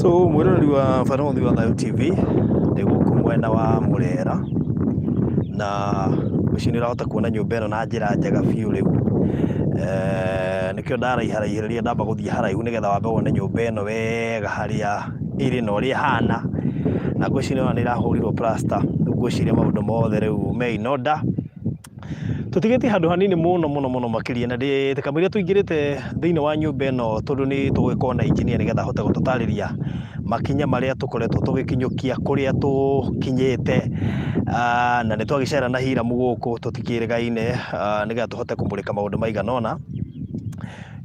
So mwĩroreri wa Barũthi wa Thayũ TV, ndĩ gũkũ mwena wa Mũrera na ngwĩciria nĩ ũrahota kuona nyũmba ĩno na njĩra njega biũ rĩu. Nĩkĩo ndaraiharaihĩrĩria ndamba gũthiĩ haraihu nĩgetha wambe wone nyũmba ĩno wega harĩa ĩrĩ na ũrĩa ĩhana. Na ngwĩciria nĩ ĩrahũrirwo plaster, rĩu ngwĩciria maũndũ mothe rĩu me in order. Tũtigĩtie handũ hanini mũno mũno mũno makĩria na ndĩ kamũira tũingĩrĩte thĩinĩ wa nyũmba ĩno tondũ nĩ tũgũgĩkorwo na engineer nĩgetha ahote gũtũtarĩria makinya marĩa tũkoretwo tũgĩkinyũkia kũrĩa tũkinyĩte, na nĩ twagĩcera na Hiram gũkũ tũtikĩrĩgaine nĩgetha tũhote kũmũrĩka maũndũ maigana ũna.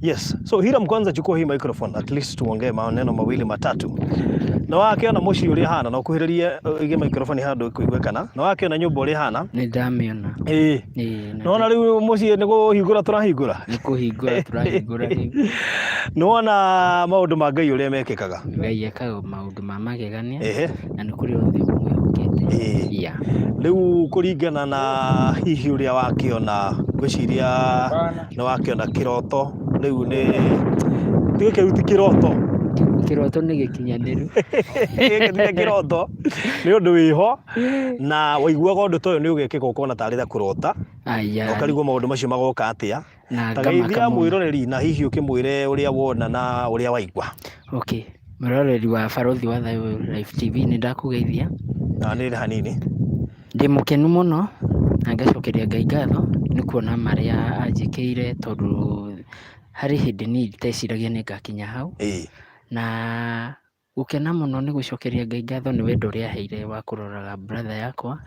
Yes. So Hiram, kwanza chukua hii microphone at least tuongee maneno mawili matatu. Na wakĩona mũciĩ ũrĩa hana na ũkuhĩrĩrie ũige microphone handũ ĩkũiguĩkana. Na wakĩona nyũmba ũrĩa hana. Nĩ ndamĩona. Ĩĩ. Ĩĩ, na Nĩwona rĩu mũciĩ nĩ kũhingũra tũrahingũra. Nĩ kũhingũra tũrahingũra rĩu. Nĩwona maũndũ ma Ngai ũrĩa mekĩkaga. Ngai ekaga maũndũ ma magegania Ehe. Na nĩ kũrĩ othe mwĩhokete. Ĩĩ. Yeah. Rĩu kũringana na hihi ũrĩa wakĩona ngwĩciria nĩ wakĩona kĩroto rĩu nĩ gĩkĩ rĩu ti kĩroto. Kĩroto nĩ gĩkinyanĩru. Gĩkĩ ti kĩroto nĩ ũndũ wĩho na waiguaga ũndũ ta ũyũ nĩ ũgekĩka ũkona tarĩ ta kũrota Aya. na ũkarigwo maũndũ macio magoka atĩa. Na Ta ngamaka geithia mũno. mwĩroreri na hihi ũkĩmwĩre ũrĩa wona na ũrĩa waigua. Okay. Mwĩroreri wa Barũthi wa Thayũ Live TV nĩ ndakũgeithia. Na nĩ hanini. Ndĩ mũkenu mũno na ngacokeria Ngai ngatho nĩ kuona marĩa anjĩkĩire tondũ harĩ hĩndĩ niĩ iteciragia nĩ ngakinya hau. Na gũkena mũno nĩ gũcokeria Ngai ngatho nĩ wendo ũrĩa aheire wa kũroraga brother yakwa.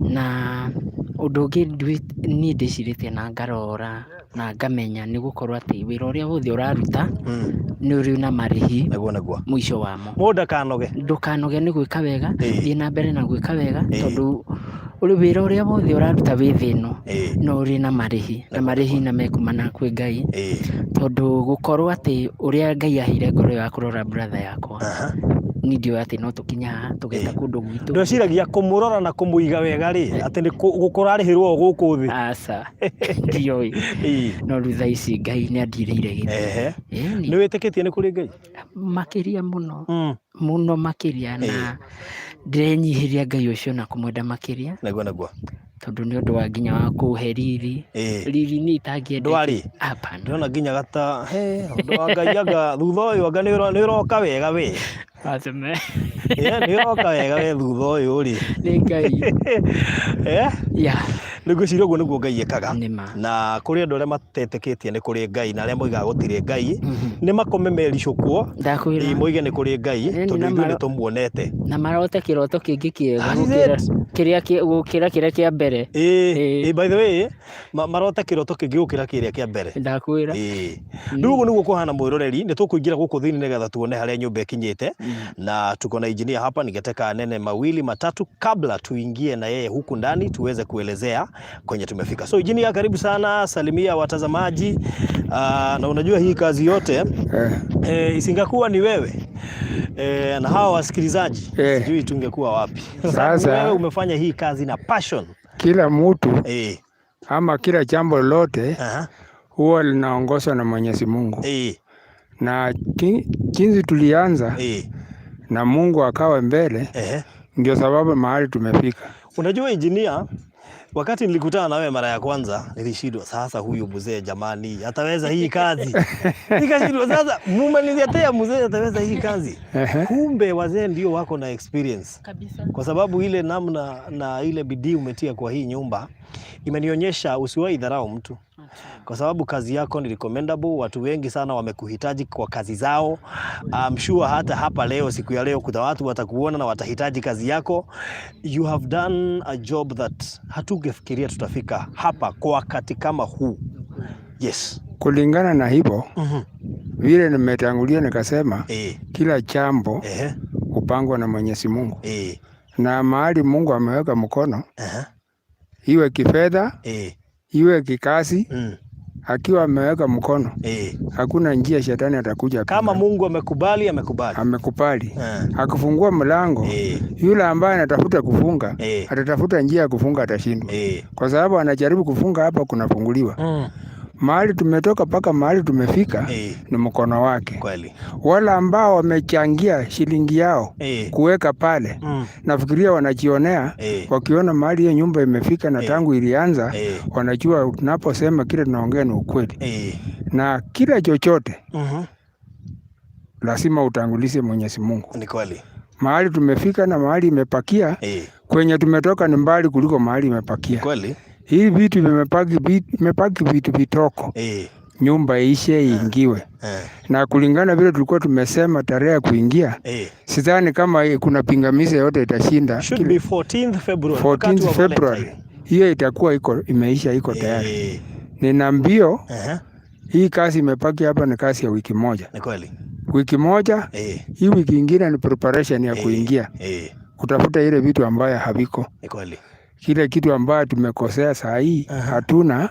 Na ũndũ ũngĩ niĩ ndĩcirĩtie na ngarora na ngamenya nĩ gũkorwo atĩ wĩra ũrĩa wothe ũraruta nĩ ũrĩ na marĩhi Nĩguo nĩguo. Mũico wamo. Mũndũ ndakanoge. Ndũkanoge nĩ gwĩka wega, thiĩ na mbere na gwĩka wega tondũ wĩra ũrĩa wothe ũraruta wĩ thĩ ĩno no ũrĩ na marĩhi na marĩhi na mekumana kwĩ Ngai tondũ gũkorwo atĩ ũrĩa Ngai aheire ngoro ĩyo ya kũrora brother yakwa niĩ ndiũĩ atĩ no tũkinye haha tũgeta kũndũ gwitũ. Ndweciragia kũmũrora na kũmũiga wega rĩ atĩ nĩ gũkũrarĩhĩrwo o gũkũ thĩ? Aca. Ndioĩ. No rĩu thaa ici Ngai nĩ andirĩire gĩtĩ. Ĩni. Nĩ wĩtĩkĩtie nĩ kũrĩ Ngai? Makĩria mũno. Mũno makĩria na ndĩrenyihĩria Ngai ũcio na kũmwenda makĩria. Nĩguo nĩguo. Tondũ nĩ ũndũ wa nginya wa kũhe riri. Riri niĩ itangĩendete. Ndwarĩ? Hapana. Ndĩrona nginya gata, he, ũndũ wa Ngai anga thutha ũyũ anga nĩ ũroka wega we. Ateme. Nĩ ũroka wega we thutha ũyũ rĩ. Nĩ Ngai. Yeah. Rĩu ngwĩciria ũguo nĩguo Ngai ekaga. Nĩ ma. Na kũrĩ andũ arĩa matetĩkĩtie nĩ kũrĩ Ngai na arĩa moigaga gũtirĩ Ngai, nĩ makome mericũkwo, Ndakwĩra. Moige nĩ kũrĩ Ngai Ĩni, tondũ na ithuĩ nĩ tũmuonete. Na marote kĩroto kĩngĩ kĩega That is gũkĩra it. kĩrĩa gũkĩra kĩrĩa kĩa mbere. Ĩĩ, by the way, marote kĩroto kĩngĩ gũkĩra kĩrĩa kĩa mbere. Ndakwĩra. Ĩĩ. Rĩu ũguo nĩguo kũhana mwĩroreri, nĩ tũkũingĩra gũkũ thĩinĩ nĩgetha tuone harĩa nyũmba ĩkinyĩte, na tuko na engineer hapa, ningetaka anene mawili matatu kabla tuingie na yeye huku ndani tuweze kuelezea kwenye tumefika. So engineer, karibu sana, salimia watazamaji. Na unajua hii kazi yote isingakuwa ni wewe na hawa wasikilizaji sijui tungekuwa wapi. Sasa wewe umefanya hii kazi na passion. Kila mtu ama kila jambo lolote huwa linaongozwa na Mwenyezi Mungu. Na jinsi tulianza na Mungu akawa mbele, ndio sababu mahali tumefika. Unajua engineer, wakati nilikutana na wewe mara ya kwanza nilishindwa, sasa huyu mzee jamani ataweza hii kazi? Nikashindwa, sasa mumeniletea mzee ataweza hii kazi? Kumbe wazee ndio wako na experience. Kabisa. Kwa sababu ile namna na ile bidii umetia kwa hii nyumba imenionyesha usiwahi dharau mtu. Kwa sababu kazi yako ni recommendable, watu wengi sana wamekuhitaji kwa kazi zao. I'm sure hata hapa leo, siku ya leo, kuna watu watakuona na watahitaji kazi yako. You have done a job that hatugefikiria tutafika hapa kwa wakati kama huu. Yes. Kulingana na hivyo, vile nimetangulia nikasema, kila jambo hupangwa na Mwenyezi Mungu. Na mahali Mungu ameweka mkono, iwe kifedha, iwe kikazi, akiwa ameweka mkono, hakuna njia shetani atakuja Kama pinga. Mungu amekubali, amekubali. Amekubali. Akifungua mlango, yule ambaye anatafuta kufunga, atatafuta njia ya kufunga, atashindwa. Kwa sababu anajaribu kufunga hapa kunafunguliwa. Mahali tumetoka mpaka mahali tumefika ni mkono wake. Kweli. Wale ambao wamechangia shilingi yao kuweka pale, nafikiria wanajionea wakiona mahali hiyo nyumba imefika na tangu ilianza, wanajua tunaposema kile tunaongea ni ukweli. Na kila chochote lazima utangulize Mwenyezi Mungu. Ni kweli. Mahali tumefika na mahali imepakia, kwenye tumetoka ni mbali kuliko mahali imepakia. Kweli. Hii vitu vimepaki vitu vitoko. Nyumba ishe iingiwe. Na kulingana vile tulikuwa tumesema tarehe ya kuingia, sidhani kama kuna pingamizi yote itashinda. Should be 14th February. 14th February. Hiyo itakuwa iko imeisha, iko tayari. Nina mbio. Hii kazi imepaki hapa ni kazi ya wiki moja. Ni kweli. Wiki moja, hii wiki ingine ni preparation ya kuingia. Kutafuta ile vitu ambayo haviko. Ni kweli. Kile kitu ambayo tumekosea saa hii, hatuna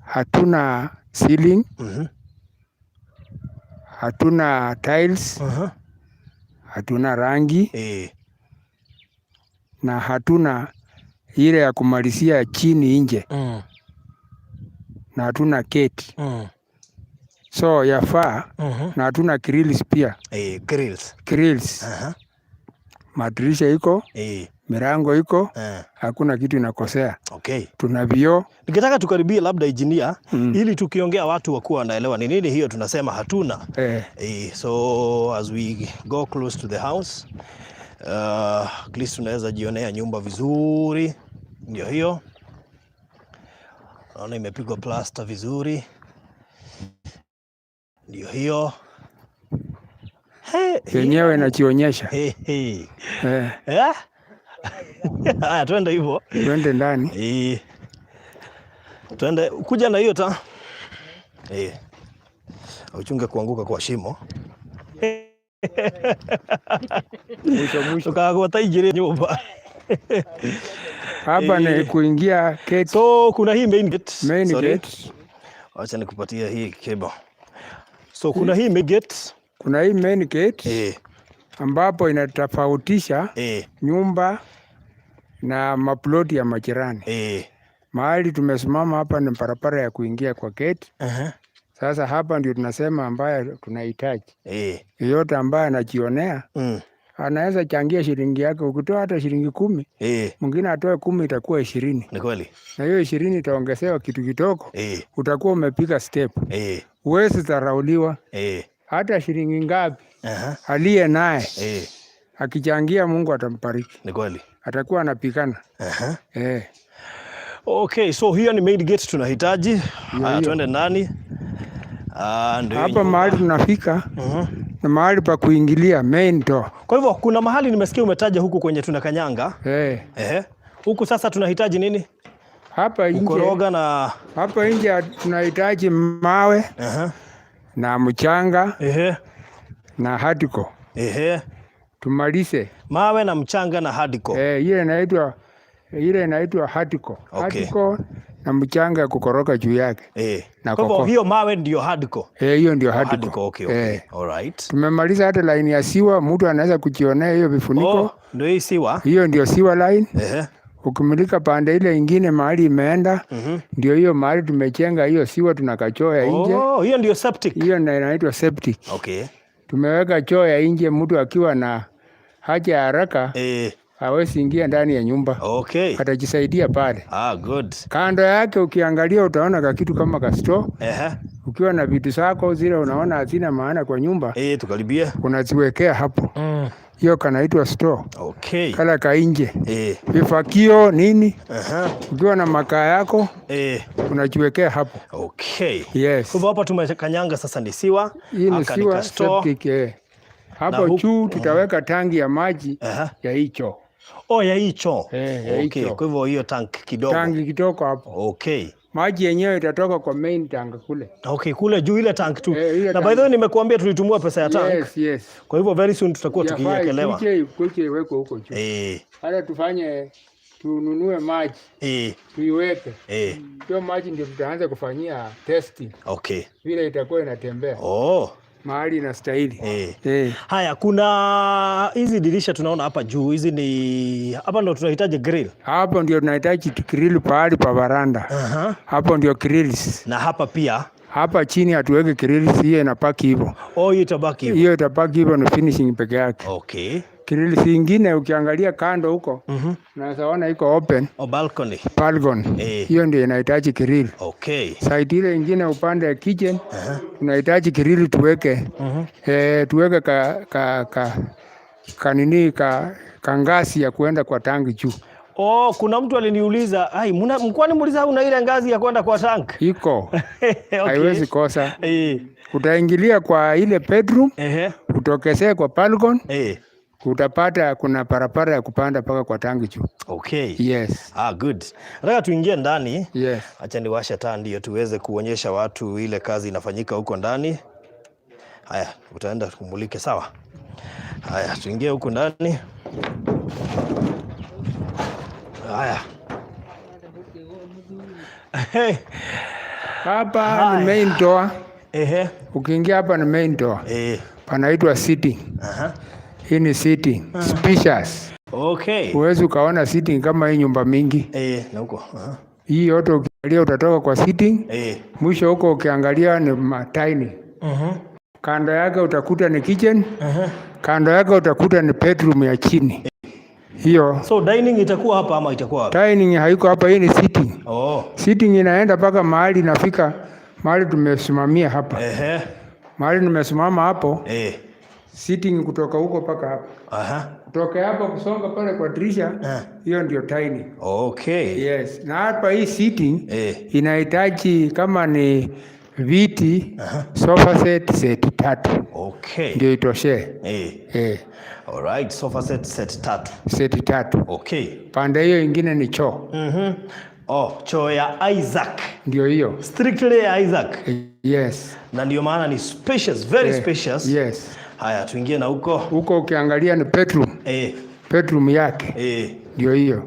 hatuna ceiling, hatuna tiles, hatuna rangi, na hatuna ile ya kumalizia chini nje, na hatuna gate. So yafaa, na hatuna grills pia. Grills. Grills. Madirisha iko, milango iko, hakuna kitu inakosea. Tuna vioo. Nikitaka tukaribie labda engineer, ili tukiongea watu wakuwa wanaelewa ni nini hiyo tunasema hatuna. So as we go close to the house, at least tunaweza jionea nyumba vizuri. Ndio hiyo. Naona imepigwa plaster vizuri. Ndio hiyo. Hey, yenyewe inajionyesha. Hey, hey. Eh? Haya, twende hivyo. Twende ndani. Twende kuja na hiyo ta. Uchunge kuanguka kwa shimo. Mwisho mwisho. Tukagwata ingire nyumba. Hapa ni kuingia gate. So kuna hii main gate. Main Sorry. gate. Acha nikupatie hii cable. So kuna hii main gate. Kuna hii main gate. Ambapo inatofautisha nyumba na maploti ya majirani. Mahali tumesimama hapa ni barabara ya kuingia kwa gate. Sasa hapa ndio tunasema ambaye tunahitaji. Yeyote ambaye anajionea, anaweza changia shilingi yake. Ukitoa hata shilingi 10, mwingine atoe 10, itakuwa 20. Ni kweli. Na hiyo 20 itaongezewa kitu kidogo. Utakuwa umepiga step. Huwezi dharauliwa. Hata shilingi ngapi aliye naye akichangia, Mungu atambariki. Ni kweli. Atakuwa anapigana. Okay, so hiyo ni main gate tunahitaji. Haya, Hiyo. twende ndani. Ndio Hapa nyumba. mahali tunafika na mahali pa kuingilia main door. Kwa hivyo kuna mahali nimesikia umetaja huku kwenye tunakanyanga. Huku sasa tunahitaji nini? Hapa nje. Kukoroga na Hapa nje tunahitaji mawe na mchanga na hardcore. Tumalize. Mawe na mchanga na hardcore. Ile inaitwa hardcore. Hardcore na mchanga kukoroga juu yake. Na Kwa hivyo koko. hiyo mawe ndio hardcore. Hiyo ndio hardcore. Hardcore, okay. All right. Tumemaliza hata line ya sewer, mtu anaweza kujionea hiyo vifuniko. Oh, ndio hii sewer. Hiyo ndio sewer line. Ukimulika pande ile ingine mahali imeenda, ndio hiyo mahali tumejenga hiyo sewer, tuna choo ya nje. Oh, hiyo ndio septic. Hiyo ndio inaitwa septic. Tumeweka choo ya nje, mtu akiwa na haja ya haraka hawezi ingia ndani ya nyumba. Atajisaidia pale. Ah, good. Kando yake ukiangalia utaona kakitu kama ka store. Ukiwa na vitu zako zile unaona hazina maana kwa nyumba, Tukaribie. unaziwekea hapo. Hiyo kanaitwa store. Kala ka nje. Vifakio nini? Ukiwa na makaa yako unajiwekea hapo. Yes. Kwa hivyo hapa tumekanyanga sasa ni sewer. Hii ni Haka ni sewer ka store. septic, eh. Hapo juu tutaweka tangi ya maji ya hicho. Oh, ya hicho. Ya hicho. Kwa hivyo hiyo tank kidogo. Tangi kidogo hapo. Maji yenyewe itatoka kwa main tank kule. Okay, kule juu ile tank tu. Ile Na by tank. the way nimekuambia tulitumia pesa ya tank. Yes. Kwa hivyo very soon tutakuwa Yafaa tukiiwekelewa. ikuje iwekwe huko juu. Hata tununue maji. Tuiweke. Hiyo maji ndio tutaanza kufanyia testing. Vile itakuwa inatembea. Oh. Mahali inastahili. Eh. Haya, kuna hizi dirisha tunaona hapa juu, hizi ni hapa ndo tunahitaji grill. Hapo ndio tunahitaji grill pahali pa varanda. Hapo ndio grills. Na hapa pia Hapa chini hatuweke grills, hiyo inapaki hivyo. Oh, hiyo itabaki hivyo. Hiyo itabaki hivyo, ni finishing peke yake. Okay. Grills ingine ukiangalia kando huko unaweza ona iko open. Oh, balcony. Balcony. Hiyo ndio inahitaji grill. Okay. Side ile ingine upande ya kitchen tunahitaji grill tuweke. Tuweke ka ka ka kanini ka kangasi ya kuenda kwa tangi juu. Oh, kuna mtu aliniuliza, ai, mkwani muuliza una ile ngazi ya kwenda kwa tank? Iko. Okay. Haiwezi kosa. Utaingilia kwa ile bedroom, utokezee kwa balcony. Utapata kuna barabara ya kupanda mpaka kwa tangi juu. Okay. Yes. Ah, good. Nataka tuingie ndani. Yes. Acha niwashe taa ndio tuweze kuonyesha watu ile kazi inafanyika huko ndani. Haya, utaenda kumulike, sawa? Haya, tuingie huko ndani. Haya. Hey. Hapa ni main door. Ukiingia hapa ni main door. Panaitwa sitting. Hii ni sitting. Spacious. Okay. Huwezi ukaona sitting kama hii nyumba mingi. Na huko. Hii yote ukiangalia utatoka kwa sitting. Mwisho huko ukiangalia ni tiny. Kando yake utakuta ni kitchen. Kando yake utakuta ni bedroom ya chini. Hiyo. So dining itakuwa hapa ama itakuwa wapi? Dining haiko hapa, hii ni sitting. Oh. Sitting inaenda mpaka mahali inafika mahali tumesimamia hapa. Mahali nimesimama hapo. Sitting kutoka huko mpaka hapa. Kutoka hapa kusonga pale kwa dirisha, hiyo ndio dining. Okay. Yes. Na hapa hii sitting inahitaji kama ni viti, sofa set, set 3. Okay. Ndio itoshe. All right, sofa set, set 3. Set 3. Okay. Pande hiyo ingine ni choo. Oh, choo ya Isaac. Ndio hiyo. Strictly ya Isaac. Yes. Na ndio maana ni spacious, very spacious. Yes. Haya, tuingie na huko. Huko ukiangalia ni bedroom. Bedroom yake. Ndio hiyo.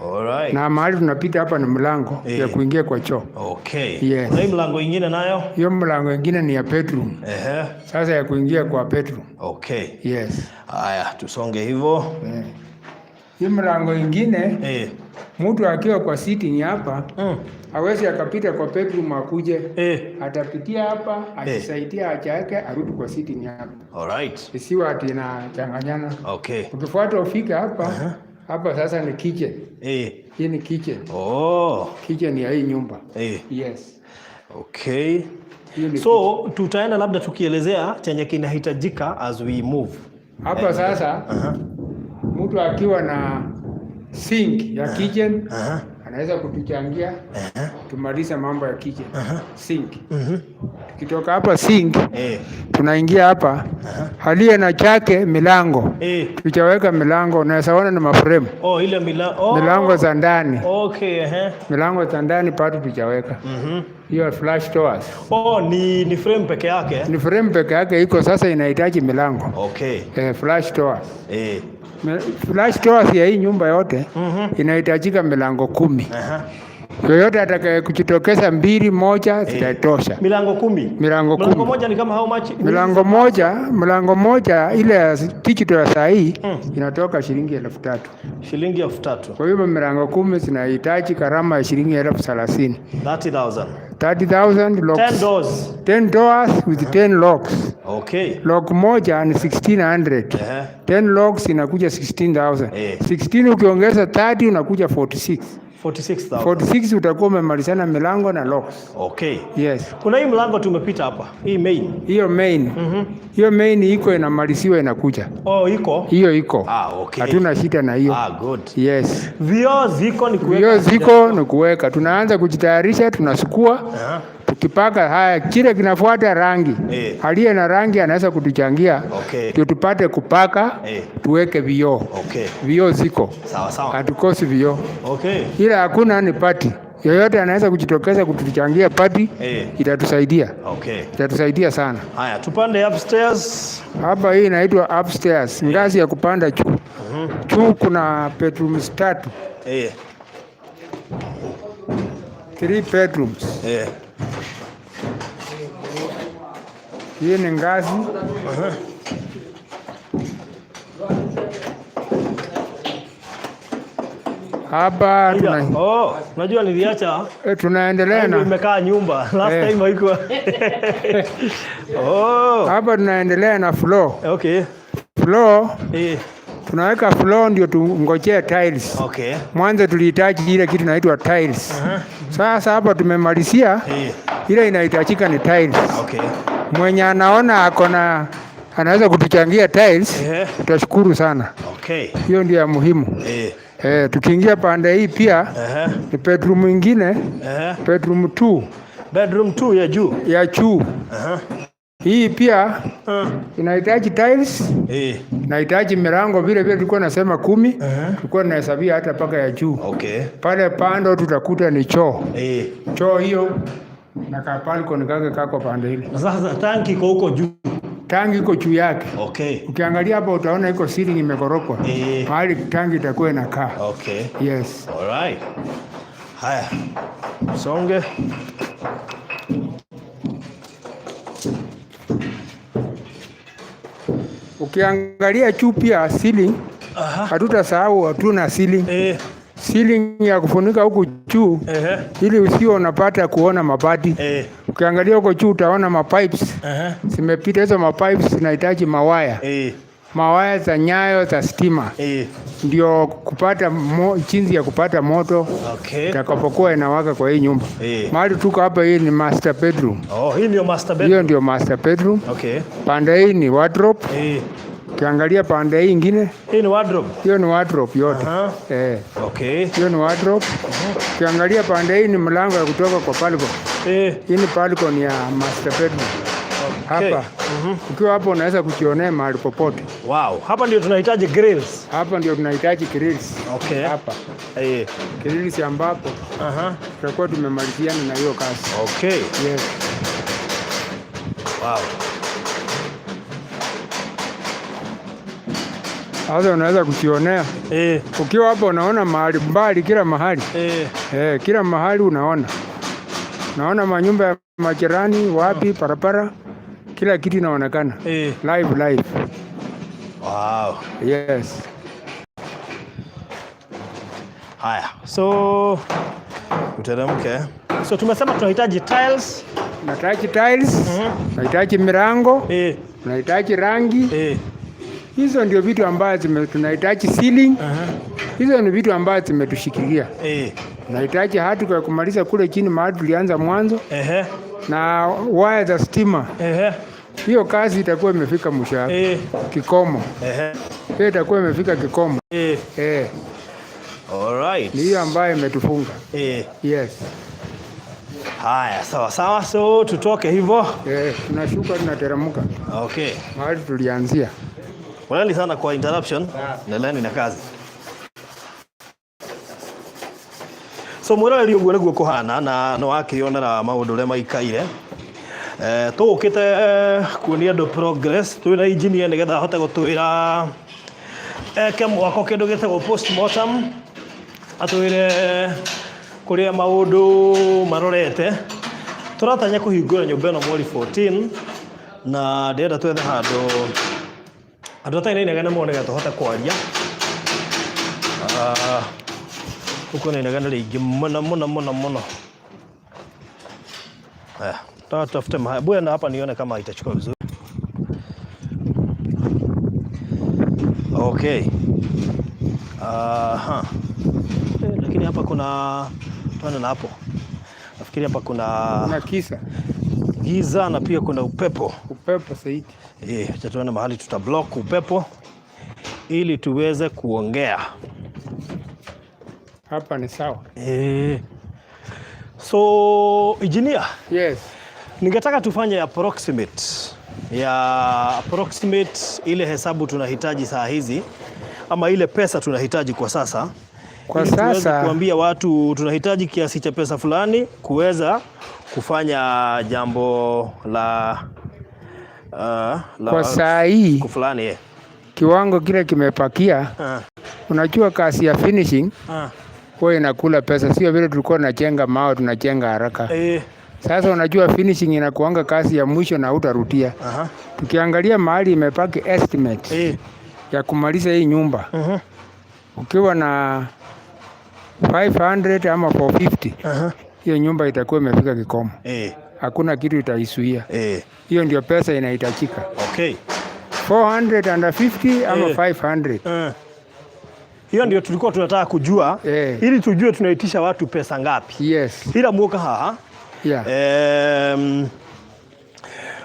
All right. Na mahali tunapita hapa ni mlango ya kuingia kwa choo. Okay. Yes. Kuna hii mlango ingine nayo? Hiyo mlango ingine ni ya bedroom. Sasa ya kuingia kwa bedroom. Okay. Yes. Haya, tusonge hivyo. Hii mlango ingine, mtu akiwa kwa sitting hapa, hawezi akapita kwa bedroom akuje. Atapitia hapa, ajisaidia haja yake, arudi kwa sitting hapa. All right. Isiwe ati inachanganyana. Okay. Ukifuata ufike hapa, hapa sasa ni kitchen. Hii ni kitchen. Oh. Kitchen ya hii nyumba. Yes. Okay. Hii ni So tutaenda labda tukielezea chenye kinahitajika as we move. Hapa sasa mtu akiwa na sink ya kitchen anaweza kutuchangia tumalize mambo ya kitchen. Sink. Tukitoka hapa sink, tunaingia hapa. Aliye na chake milango. Tuchaweka milango, unaweza ona ni maframe. Oh, ile oh. Milango za ndani. Okay, Milango za ndani bado tujaweka. Hiyo flush doors. Oh, ni frame peke yake? Ni frame peke yake iko sasa inahitaji milango. Okay. Flush doors. Flush doors ya hii nyumba yote inahitajika milango 10. Yoyote atakaye kujitokeza 2 1 zitatosha. Milango 10. Milango Milango 10. moja ni kama how much? Milango moja ile ya digital ya saa hii inatoka shilingi 3,000. Shilingi 3,000. Kwa hivyo milango 10 zinahitaji gharama ya shilingi 30,000. 30,000. 30,000 locks. 10 doors. 10 doors with 10 locks. Okay. Lock moja ni 1,600. 10 locks inakuja 16,000. 16 ukiongeza 30 unakuja 46. 46,000. 46 utakuwa umemalizana milango na locks. Okay. Yes. Kuna hii mlango tumepita hapa. Hii main. Hiyo main. Hiyo main iko inamaliziwa inakuja. Oh, iko? Hiyo iko. Ah, okay. Hatuna shida na hiyo. Ah, good. Yes. Vioo ziko ni kuweka. Vioo ziko ni kuweka. Tunaanza kujitayarisha, tunasukua. Tukipaka haya, kile kinafuata rangi. Aliye na rangi anaweza kutuchangia. Ndio tupate kupaka, tuweke vioo. Vioo ziko. Sawa, sawa. Hatukosi vioo. Ila hakuna ni pati. Yoyote anaweza kujitokeza kutuchangia pati, itatusaidia. Itatusaidia sana. Haya, tupande upstairs. Hapa hii inaitwa upstairs, ngazi ya kupanda juu. Juu kuna bedrooms 3. 3 bedrooms. Hii ni ngazi. Hapa tuna, Oh, unajua niliacha tunaendelea ndio na imekaa nyumba last Eh. time haikuwa. Oh, hapa tunaendelea na floor. okay. Floor Eh, tunaweka floor ndio tungojee tiles. okay. Mwanzo tulihitaji ile kitu inaitwa tiles. Sasa hapa tumemalizia Eh, ile inahitajika ni tiles. okay. Mwenye anaona ako na anaweza kutuchangia tiles, Eh, tutashukuru sana. okay. Hiyo ndio ya muhimu. Eh, Tukiingia pande hii pia eh, ni bedroom ingine, eh. bedroom 2 Bedroom 2 ya juu. ya juu. Aha. Hii pia Uh, inahitaji tiles, eh, inahitaji milango vile vile, tulikuwa nasema 10, uh-huh. tulikuwa tunahesabia hata mpaka ya juu. Okay. Pale pando tutakuta ni choo, Eh. choo hiyo na ka balcony kake kako pande ile, Na sasa tanki iko huko juu. tangi iko juu yake. Okay. Ukiangalia hapa utaona iko ceiling imekorokwa Eh. mahali tangi itakuwa inakaa. Okay. Yes. All right. Haya. Songe. Ukiangalia juu pia ceiling, Aha. hatutasahau hatuna ceiling. Eh, Ceiling ya kufunika huku juu eh, ili usio unapata kuona mabati. eh, Ukiangalia huko juu utaona mapipes eh, zimepita. Hizo mapipes zinahitaji mawaya, eh, mawaya za nyayo za stima eh. ndio kupata jinsi ya kupata moto Okay. itakapokuwa inawaka kwa hii nyumba. Eh. Mahali tuko hapa, hii ni master bedroom. Oh, hii ndio master bedroom. Hiyo ndio master bedroom. Okay. Pande hii ni wardrobe. Eh. Ukiangalia pande hii ingine, Hii ni wardrobe. hiyo ni wardrobe yote. Aha. Eh, Okay. hiyo ni wardrobe. Ukiangalia pande hii ni mlango ya kutoka kwa balcony. Eh. Hii ni balcony ya master bedroom. Okay. Hapa ukiwa hapo unaweza kujionea mahali popote. Wow. Hapa ndio tunahitaji grills. Hapa ndio tunahitaji grills. Okay. Hapa Eh. grills ambapo Aha. tutakuwa tumemaliziana na hiyo kazi. Okay. Yes. Wow. Sasa unaweza kujionea Eh. ukiwa hapo, unaona mahali mbali, kila mahali Eh. kila mahali unaona, unaona manyumba ya majirani wapi, barabara, kila kitu inaonekana Eh. live live. Wow. Yes. Haya. So uteremke. So tumesema tunahitaji tiles. Unahitaji tiles, unahitaji milango, Eh. unahitaji rangi. Eh. Hizo ndio vitu ambazo tunahitaji ceiling. Hizo ni vitu ambazo zimetushikilia. Eh. Tunahitaji hatu kwa kumaliza kule chini mahali tulianza mwanzo Ehe. na waya za stima. Ehe. Hiyo kazi itakuwa imefika mwisho wake, Eh. kikomo. Ehe. Hiyo itakuwa imefika kikomo. Eh. Eh, All right. ni hiyo ambayo imetufunga. Eh. Yes. Haya, sawa sawa. So tutoke hivyo. Eh, tunashuka tunateremka Okay. mahali tulianzia. Poleni sana kwa interruption. Endeleeni na kazi. So mwiroreri ũguo nĩguo kũhana na nĩ wakĩonera maũndũ ũrĩa maikaire. Tũgũkĩte kuonia andũ progress twĩna engineer nĩgetha ahote gũtwĩra eke mwako kĩndũ gĩtagwo postmortem, atwĩre kũrĩa maũndũ marorete. Tũratanya kũhingũra nyũmba ĩno mweri 14 na ndĩrenda twethe handũ andũ atarĩ na inegene mũno nĩgetha tũhote kwaria. Gũkũ na inegene rĩingĩ mũno mũno mũno mũno. Haya, tutafute mahali. Bwana hapa nione kama itachukua vizuri. Okay. Aha. Lakini hapa kuna tuende na hapo. Nafikiri hapa kuna Kuna kisa giza na pia kuna upepo. Upepo zaidi. Acha tuone mahali tutablock upepo ili tuweze kuongea. Hapa ni sawa. So engineer, Yes. ningetaka tufanye approximate ile hesabu tunahitaji saa hizi ama ile pesa tunahitaji kwa sasa. Kwa ili tuweze sasa kuambia watu tunahitaji kiasi cha pesa fulani kuweza kufanya jambo la kwa saa hii siku fulani. Kiwango kile kimepakia. Unajua kazi ya finishing huwa inakula pesa, sio vile tulikuwa tunajenga mawe tunajenga haraka. Sasa unajua finishing inakuanga kazi ya mwisho na hutarudia. Tukiangalia mahali imebaki estimate ya kumaliza hii nyumba, ukiwa na 500 ama 450, hiyo nyumba itakuwa imefika kikomo. Hakuna kitu itaisuia. Hiyo ndio pesa inahitajika. 450 ama 500. Hiyo ndio tulikuwa tunataka kujua ili tujue tunaitisha watu pesa ngapi. Ila muoka haha.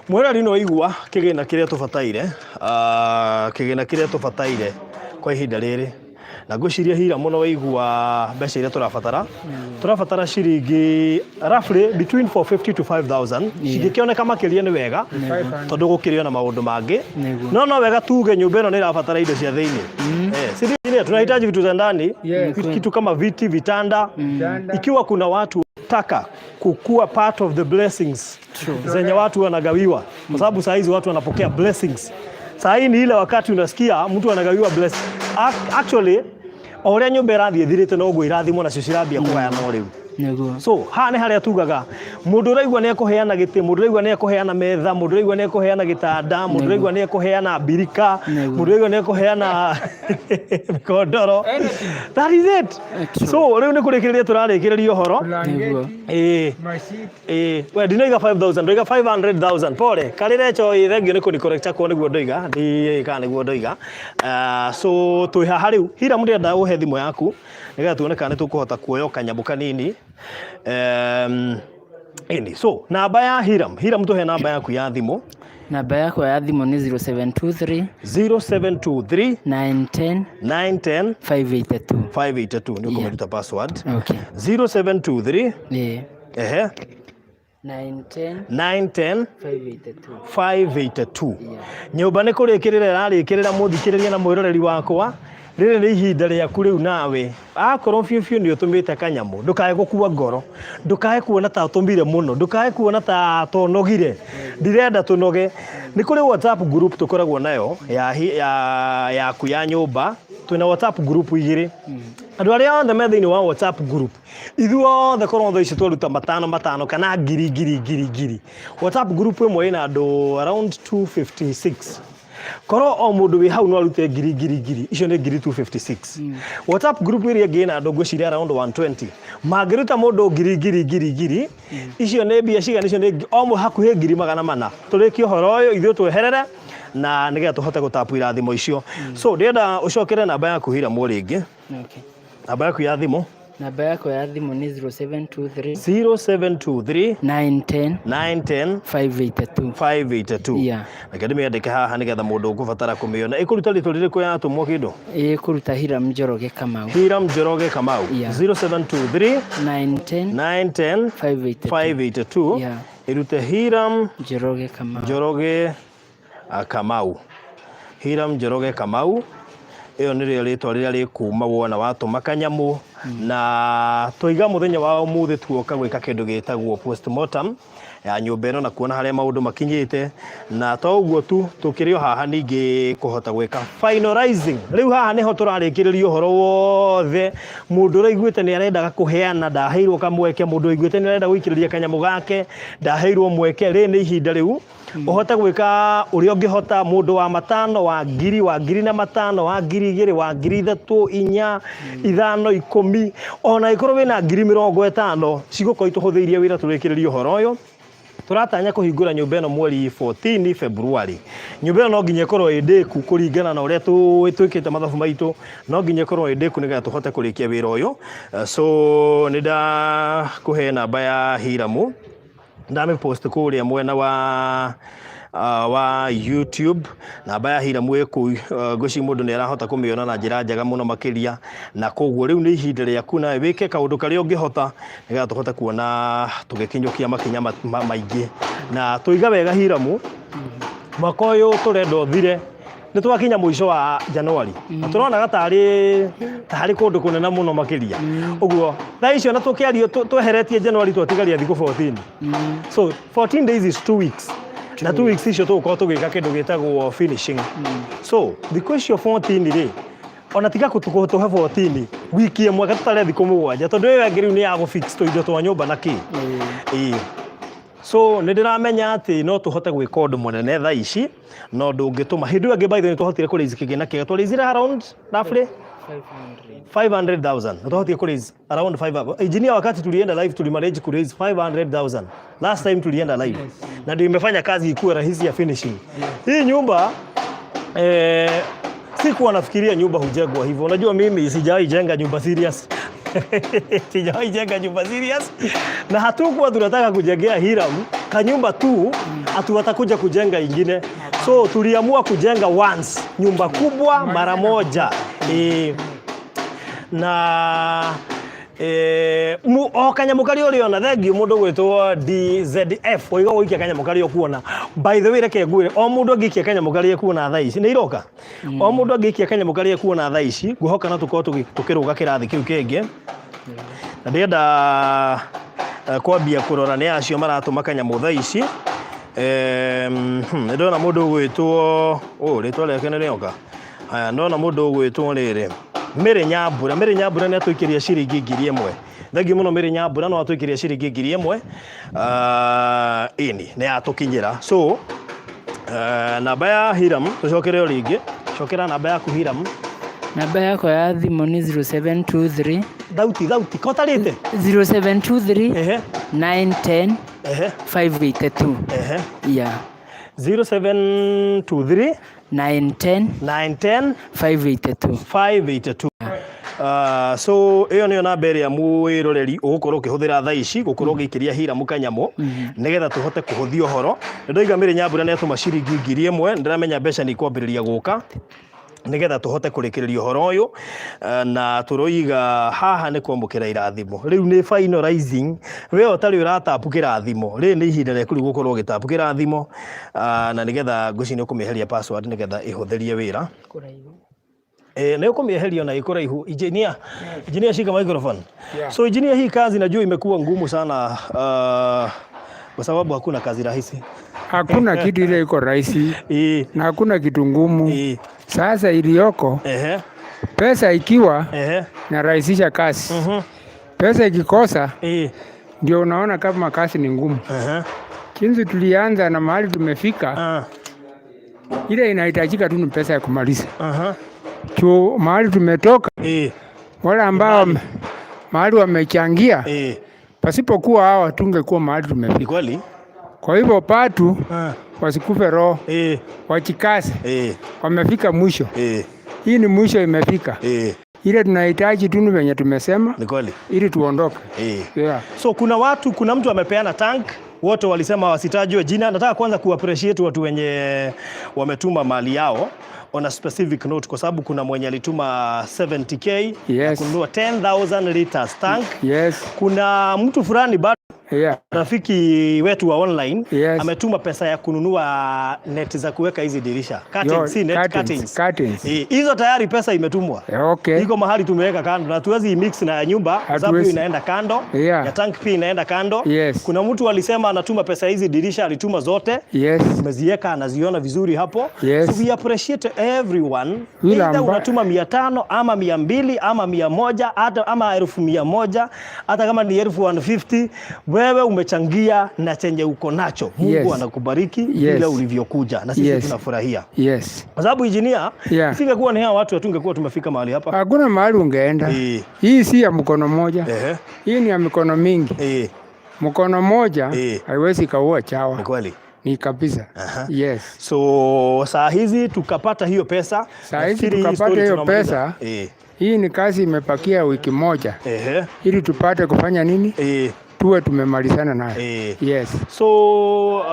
Mwĩrori no igua kĩgĩna kĩrĩa tũbataire, kĩgĩna kĩrĩa tũbataire kwa ihinda rĩrĩ, na ngwĩciria hira mũno waigua mbeca iria tũrabatara. Tũrabatara ciringi roughly between 450 to 5000. Cingĩkĩoneka makĩria nĩ wega, tondũ gũkĩrĩ ona maũndũ mangĩ. No no wega tuge nyũmba ĩno nĩ ĩrabatara indo cia thĩinĩ. Si ndio? Tunahitaji vitu za ndani, kitu kama viti, vitanda. Ikiwa kuna watu taka kukua part of the blessings zenye watu wanagawiwa, kwa sababu saa hizi watu wanapokea blessings. Saa hii ni ile wakati unasikia mtu anagawiwa blessing. Actually o ũrĩa nyũmba ĩrathiĩ ĩthirĩte noguo irathimo nacio cirambia kũgayanwo rĩu. So haha nĩ harĩa tugaga mũndũ ũraigua nĩ ekũheana gĩtĩ, mũndũ ũraigua nĩ ekũheana metha, mũndũ ũraigua nĩ ekũheana gĩtanda, mũndũ ũraigua nĩ ekũheana mbirika, mũndũ ũraigua nĩ ekũheana mĩkondoro. That is it. So rĩu nĩ kũrĩkĩrĩria tũrarĩkĩrĩria ũhoro. Ĩĩ. Ĩĩ, we ndinoiga 5000, ndoiga 500,000. Pole karĩrecho. Ĩ, thengio nĩ kũni correct nĩguo ndoiga, ndiĩ kana nĩguo ndoiga. So twĩ haha rĩu. Hira, mũndĩrenda ũhe thimũ yaku nĩgetha tuone kana nĩ tũkũhota kuoya o kanyamũ kanini. Ĩni, so namba ya Hiram. Hiram, tũhe namba yaku ya thimũ. Namba yakwa ya thimũ nĩ 0723 0723 910 910 582. 582. Nĩ ũkũmĩruta password. Okay. 0723 ehe 910 910 582. 582. Yeah. Nyũmba nĩ kũrĩkĩrĩra ĩrarĩkĩrĩra. Mũthikĩrĩria na mwĩroreri wakwa, rĩrĩ nĩ ihinda rĩaku rĩu nawe. Akorwo biũ biũ nĩ ũtũmĩte kanyamũ, ndũkae gũkua ngoro, ndũkae kuona ta ũtũmire mũno, ndũkae kuona ta tonogire. Ndirenda tũnoge. Nĩ kũrĩ WhatsApp group tũkoragwo nayo ya, ya yaku ya nyũmba. Twĩna WhatsApp group igĩrĩ. Andũ arĩa othe me thĩinĩ wa WhatsApp group, ithuothe korwo thaa ici twaruta matano matano kana ngiri ngiri ngiri ngiri, WhatsApp group ĩmwe ĩna andũ around 256. Korwo o mũndũ wĩ hau no arute ngiri ngiri ngiri, icio nĩ ngiri 256. WhatsApp group ĩrĩa ĩngĩ ĩna andũ ngwĩciria around 120. Mangĩruta mũndũ ngiri ngiri ngiri ngiri, icio nĩ mbia cigana? Icio nĩ o hakuhĩ 400,000. Tũrĩkie ũhoro ũyũ ithuĩ tweherere na nĩgetha tũhote gũtapu irathimo icio. So ndĩrenda ũcokere namba yaku, Hiramwo, rĩngĩ. Namba yaku ya thimũ. Namba yakwa ya thimũ nĩ 0723 0723 910 910 582. 582. Reke ndĩmĩandĩke haha nĩgetha mũndũ ũkũbatara kũmĩona. Ĩkũruta rĩtwa rĩrĩkũ yatũmwo kĩndũ? Ĩkũruta Hiram Njoroge Kamau. Hiram Njoroge Kamau. 0723 910 910 582. 582. Ĩrute Hiram Njoroge Kamau. Njoroge Kamau. Hiram Njoroge Kamau, ĩyo nĩrĩo rĩtwa rĩrĩa rĩkuma wona watũma kanyamũ. Na tũiga mũthenya wa ũmũthĩ tuoka gwĩka kĩndũ gĩtagwo postmortem ya nyũmba ĩno na kuona harĩa maũndũ makinyĩte. Na to ũguo tu, tũkĩrĩ o haha ningĩ kũhota gwĩka finalizing. Rĩu haha nĩho tũrarĩkĩrĩria ũhoro wothe. Mũndũ ũraiguĩte nĩ arendaga kũheana ndaheirwo kamweke, mũndũ ũiguĩte nĩ arenda gũikĩrĩria kanyamũ gake ndaheirwo mweke, rĩrĩ nĩ ihinda rĩu ũhote gwĩka ũrĩa ũngĩhota. Mũndũ wa matano, wa ngiri, wa ngiri na matano, wa 2000, wa 3000, 4, 5, 10, ona ĩkorwo wĩna 50,000, cigũkorwo itũhũthĩirie wĩra tũrĩkĩrĩrie ũhoro ũyũ. Tũratanya kũhingũra nyũmba ĩno mweri 14 February. Nyũmba ĩno no nginya ĩkorwo ĩ ndĩku kũringana na ũrĩa twĩkĩte mathabu maitũ, no nginya ĩkorwo ĩ ndĩku nĩgetha tũhote kũrĩkia wĩra ũyũ. So nĩ ndakũhe namba ya Hiramu, ndamĩpost kũrĩa mwena wa YouTube. Namba ya Hiramu ĩ kũu. Ngwĩciria mũndũ nĩ arahota kũmĩona na njĩra njega mũno makĩria. Na koguo rĩu nĩ ihinda rĩaku nawe wĩke kaũndũ karĩa ũngĩhota nĩgetha tũhote kuona tũgĩkinyũkia makinya maingĩ. Na tũiga wega, Hiramu, mwaka ũyũ tũrenda ũthire. Nĩ twakinya mũico wa Januari na tũronaga tarĩ kũndũ kũnene mũno makĩria ũguo. Thaa icio na tũkĩario tweheretie Januari, twatigaria thikũ 14. So 14 days is 2 weeks, na 2 weeks icio tũgũkorwo tũgĩka kĩndũ gĩtagwo finishing. So thikũ icio 14 rĩ, ona tiga kũtũhe 14, wiki ĩmwe, tũtare thikũ 7, tondũ ĩyo ĩngĩ rĩu nĩ ya gũfix tũindo twa nyũmba na kĩ. Ĩĩ. So nĩ ndĩramenya atĩ no tũhote gwĩka ũndũ mũnene thaa ici na ũndũ ũngĩtũma hĩndĩ ĩyo ĩngĩ, by the way, nĩ twahotire kũ raise kĩgĩna kĩega, twa raise around roughly 500,000, na twahotire kũ raise around 5. Engineer, wakati tulienda live tulimanage ku raise 500,000 last time tulienda live, na ndio imefanya kazi ikuwe rahisi ya finishing hii nyumba. Sikuwa nafikiria nyumba hujengwa hivyo. Unajua mimi sijawahi jenga nyumba serious, sijawahi jenga nyumba serious, na hatukuwa tunataka kujengea Hiram kanyumba tu atu watakuja kujenga ingine, so tuliamua kujenga once nyumba kubwa mara moja. Na o kanyamũ karĩa ũrĩona, thengiũ mũndũ gwĩtwo DZF oiga gũikia kanyamũ karĩa ũkuona. By the way, reke ngwĩre, o mũndũ angĩikia kanyamũ karĩa ekuona thaa ici nĩ iroka, o mũndũ angĩikia kanyamũ karĩa ekuona thaa ici, ngwĩhoka no tũkorwo tũkĩrũga kĩrathi kĩu kĩngĩ. Na ndĩrenda kwambia kũrora nĩ acio maratũma kanyamũ thaa ici. Nĩ ndona mũndũ ũgwĩtwo, oh, rĩtwa rĩake nĩ rĩoka. Haya, ndona mũndũ ũgwĩtwo rĩrĩ Mary Nyambura. Mary Nyambura nĩ atũikĩria ciringi 1000. Thengiũ mũno, Mary Nyambura, no atũikĩria ciringi 1000. Ĩni nĩ yatũkinyĩra. So namba ya Hiram, tũcokere o rĩngĩ, cokera namba yaku, Hiram. Namba yakwa ya thimũ nĩ 0723. Thauti, thauti kotarĩte. 0723 910 582. Yeah. 0723 910 910 582. 582. So ĩyo nĩyo namba ĩrĩa mwĩroreri ũgũkorwo ũkĩhũthĩra thaa ici gũkorwo ũgĩikĩria Hiram kanyamũ nĩgetha tũhote kũhũthia ũhoro. Nĩ ndoiga Mary Nyambura nĩ atũma ciringi 1000. Ndĩramenya mbeca nĩ ikwambĩrĩria gũka nĩgetha tũhote kũrĩkĩrĩria ũhoro ũyũ. Na tũroiga haha nĩ kwamũkĩra irathimo, rĩu nĩ finalizing. We ũtarĩ ũratapu kĩrathimo, rĩrĩ nĩ ihinda rĩaku rĩu gũkorwo ũgĩtapu kĩrathimo. Na nĩgetha ngwĩciria nĩ ũkũmĩeheria password nĩgetha ĩhũthĩrie wĩra. Nĩ ũkũmĩeheria na ĩkũraihu. Engineer, engineer, shika microphone. Yeah. So engineer, hii kazi najua imekuwa ngumu sana kwa sababu hakuna kazi rahisi. Hakuna kitu ile iko rahisi na hakuna kitu ngumu. Sasa iliyoko, pesa ikiwa narahisisha kazi. Pesa ikikosa ndio unaona kama kazi ni ngumu. Jinsi tulianza na mahali tumefika, ile inahitajika tu ni pesa ya kumaliza. Tu mahali tumetoka, wale ambao mahali wamechangia, pasipokuwa hawa tungekuwa mahali Ni tumefika. Kweli. Kwa hivyo patu wasikufe roho, wachikase, wamefika mwisho. Hii ni mwisho imefika. Ile tunahitaji tu ni venye tumesema Ni kweli. Ili tuondoke. Yeah. So kuna watu, kuna mtu amepeana tank, wote walisema wasitajwe jina. Nataka kwanza kuappreciate watu wenye wametuma mali yao on a specific note, kwa sababu kuna mwenye alituma 70K ya kununua 10,000 liters tank. Kuna mtu fulani bado rafiki wetu wa online ametuma pesa ya kununua net za kuweka hizi dirisha. Curtains, Yo, si net, curtains, curtains. Curtains. Hizo tayari pesa imetumwa. Iko mahali tumeweka kando na hatuwezi mix na ya nyumba kwa sababu hiyo Hatuwezi. inaenda kando. Ya tank pia inaenda kando. Kuna mtu alisema anatuma pesa hizi dirisha, alituma zote. Tumeziweka, anaziona vizuri hapo. So we appreciate everyone. Yule Either unatuma 500 ama 200 ama 100 hata ama 100,000, hata kama ni 150,000, wewe umechangia na chenye uko nacho. Mungu anakubariki vile ulivyokuja na sisi tunafurahia. Kwa sababu engineer, isingekuwa ni hawa watu hatungekuwa tumefika mahali hapa. Hakuna mahali ungeenda. Hii si ya mkono mmoja. Hii ni ya mikono mingi. Mkono moja haiwezi kaua chawa. Ni kweli. Ni kabisa. Yes. So saa hizi tukapata hiyo pesa. Saa hizi Nafikiri hii tukapata story hiyo tunamaliza. pesa. Hii ni kazi imepakia wiki moja ili tupate kufanya nini? Tuwe tumemalizana nayo. Yes. So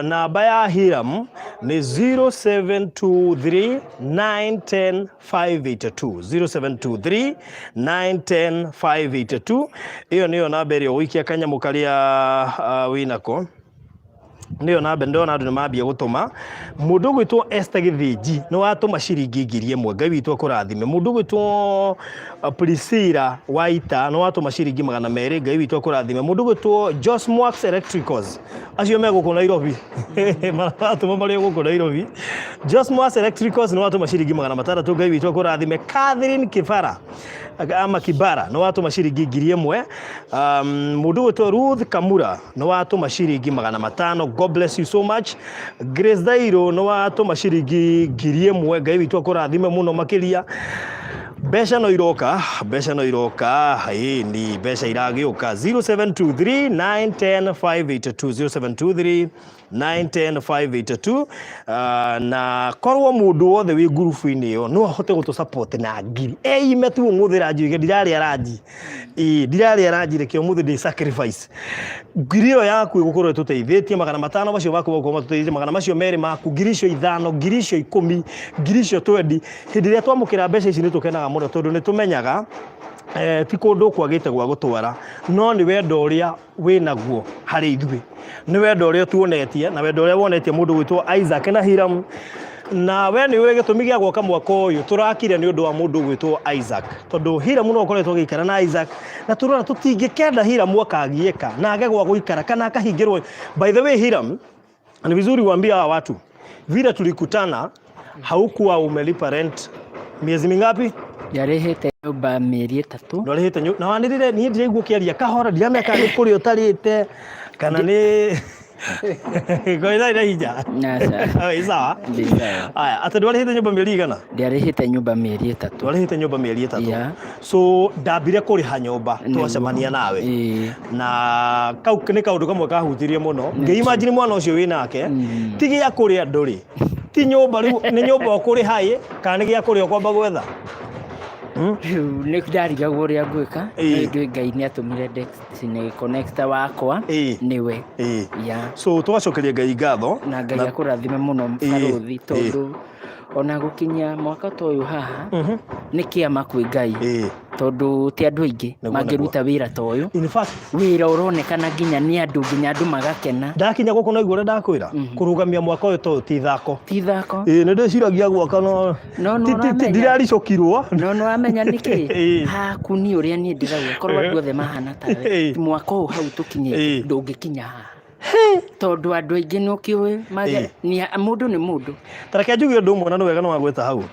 namba ya Hiram ni 0723 910 582, 0723 910 582. Iyo niyo namba ĩrĩa ũgũikia kanyamũ karĩa winako. Nĩyo namba ndĩrona andũ nĩ mambia gũtũma. Mũndũ ũgwĩtwo Esther Gĩthĩnji nĩ watũma ciringi 1000, Ngai witũ akũrathime. Mũndũ ũgwĩtwo Priscilla Waita nĩ watũma ciringi 200, Ngai witũ akũrathime. Mũndũ ũgwĩtwo Josmax Electricals, acio me gũkũ Nairobi, maratũma marĩ o gũkũ Nairobi. Josmax Electricals nĩ watũma ciringi 600, Ngai witũ akũrathime. Catherine Kibara ama Kibara nĩ watũma ciringi 1000. Mũndũ ũgwĩtwo Ruth Kamura nĩ watũma ciringi 500, God bless you so much. Grace Thairũ nĩ watũma ciringi 1000, Ngai witũ akũrathime mũno makĩria. Mbeca no iroka, mbeca no iroka, ĩni mbeca iragĩũka. 0723 910 582, 0723 910 582. Na korwo mũndũ wothe wĩ ngurubu-inĩ ĩyo no ahote gũtũ support na ngiri eime tu ũmũthĩ ranji oige ndirarĩa ranji, ĩĩ ndirarĩa ranji, reke ũmũthĩ ndĩ sacrifice ngiri ĩyo yaku ĩgũkorwo ĩtũteithĩtie. 500 macio maku magũkorwo matũteithĩtie, 200 maku, 5,000, 10,000, 20,000. Hĩndĩ ĩrĩa twamũkĩra mbeca ici nĩ tũkenaga mũno, tondũ nĩ tũmenyaga ti kũndũ kwagĩte gwa gũtwara, no nĩ wendo ũrĩa wĩnaguo harĩ ithuĩ, nĩ wendo ũrĩa tuonetie na wendo ũrĩa wonetie mũndũ gwĩtwo Isaac na Hiram. Na we nĩ ũĩ gĩtũmi gĩa gwaka mwaka ũyũ tũrakire nĩ ũndũ wa mũndũ gwĩtwo Isaac, tondũ Hiram no ũkoretwo agĩikara na Isaac, na tũrona tũtingĩkenda Hiram akagiĩka na age gwa gũikara kana akahingĩrwo. By the way, Hiram, ni vizuri uambie hawa watu vile tulikutana haukuwa umelipa rent miezi mingapi? Njarĩhĩte nyũmba mĩeri 3. Ndwarĩhĩte na wanĩrĩre niĩ ndiraigua ũkĩaria kahora, ndiramenya kana nĩ kũrĩa ũtarĩte kana nĩ koitha ina hinya. Aca. Ĩ sawa. Ndĩ sawa. Aya, atĩ ndwarĩhĩte nyũmba mĩeri igana? Ndiarĩhĩte nyũmba mĩeri 3. Ndwarĩhĩte nyũmba mĩeri 3. Yeah. So ndambire kũrĩha nyũmba Nĩguo. twacemania nawe. Ĩĩ. Na kau nĩ kaũndũ kamwe kahutirie mũno. Ngĩ imagine mwana ũcio wĩ nake, ti gĩa kũrĩa ndũrĩ, ti nyũmba rĩu nĩ nyũmba ũkũrĩha ĩ kana nĩ gĩa kũrĩa ũkwamba gwetha? Rĩu nĩ ndarigagwo ũrĩa ngwĩka. Ĩĩ. Ndĩ Ngai nĩ atũmire destiny connector wakwa nĩwe. Yeah. So tũgacokeria Ngai ngatho. Na Ngai akũrathime mũno barũthi, tondũ ona gũkinyia mwaka ta ũyũ haha nĩ kĩama kwĩ Ngai, tondũ ti andũ aingĩ mangĩruta wĩra ta ũyũ. In fact, wĩra ũronekana nginya nĩ andũ, nginya andũ magakena. Ndakinya gũkũ no igua ũrĩa ndakwĩra, kũrũgamia mwaka ũyũ ta ũyũ ti ithako. Ti ithako. Ĩĩ, nĩ ndĩciragia gwaka no No nĩ ũramenya. Ndiraricũkirwo. No nĩ wamenya nĩkĩ? Ĩĩ. Haku niĩ ũrĩa niĩ ndĩrauga, korwo andũ othe mahana tawe, mwaka ũyũ hau tũkinyĩte ndũngĩkinya haha, tondũ andũ aingĩ nĩ ũkĩũĩ mũndũ nĩ mũndũ. Ta reke njuge ũndũ ũmwe, na nĩ wega nĩ wagweta hau.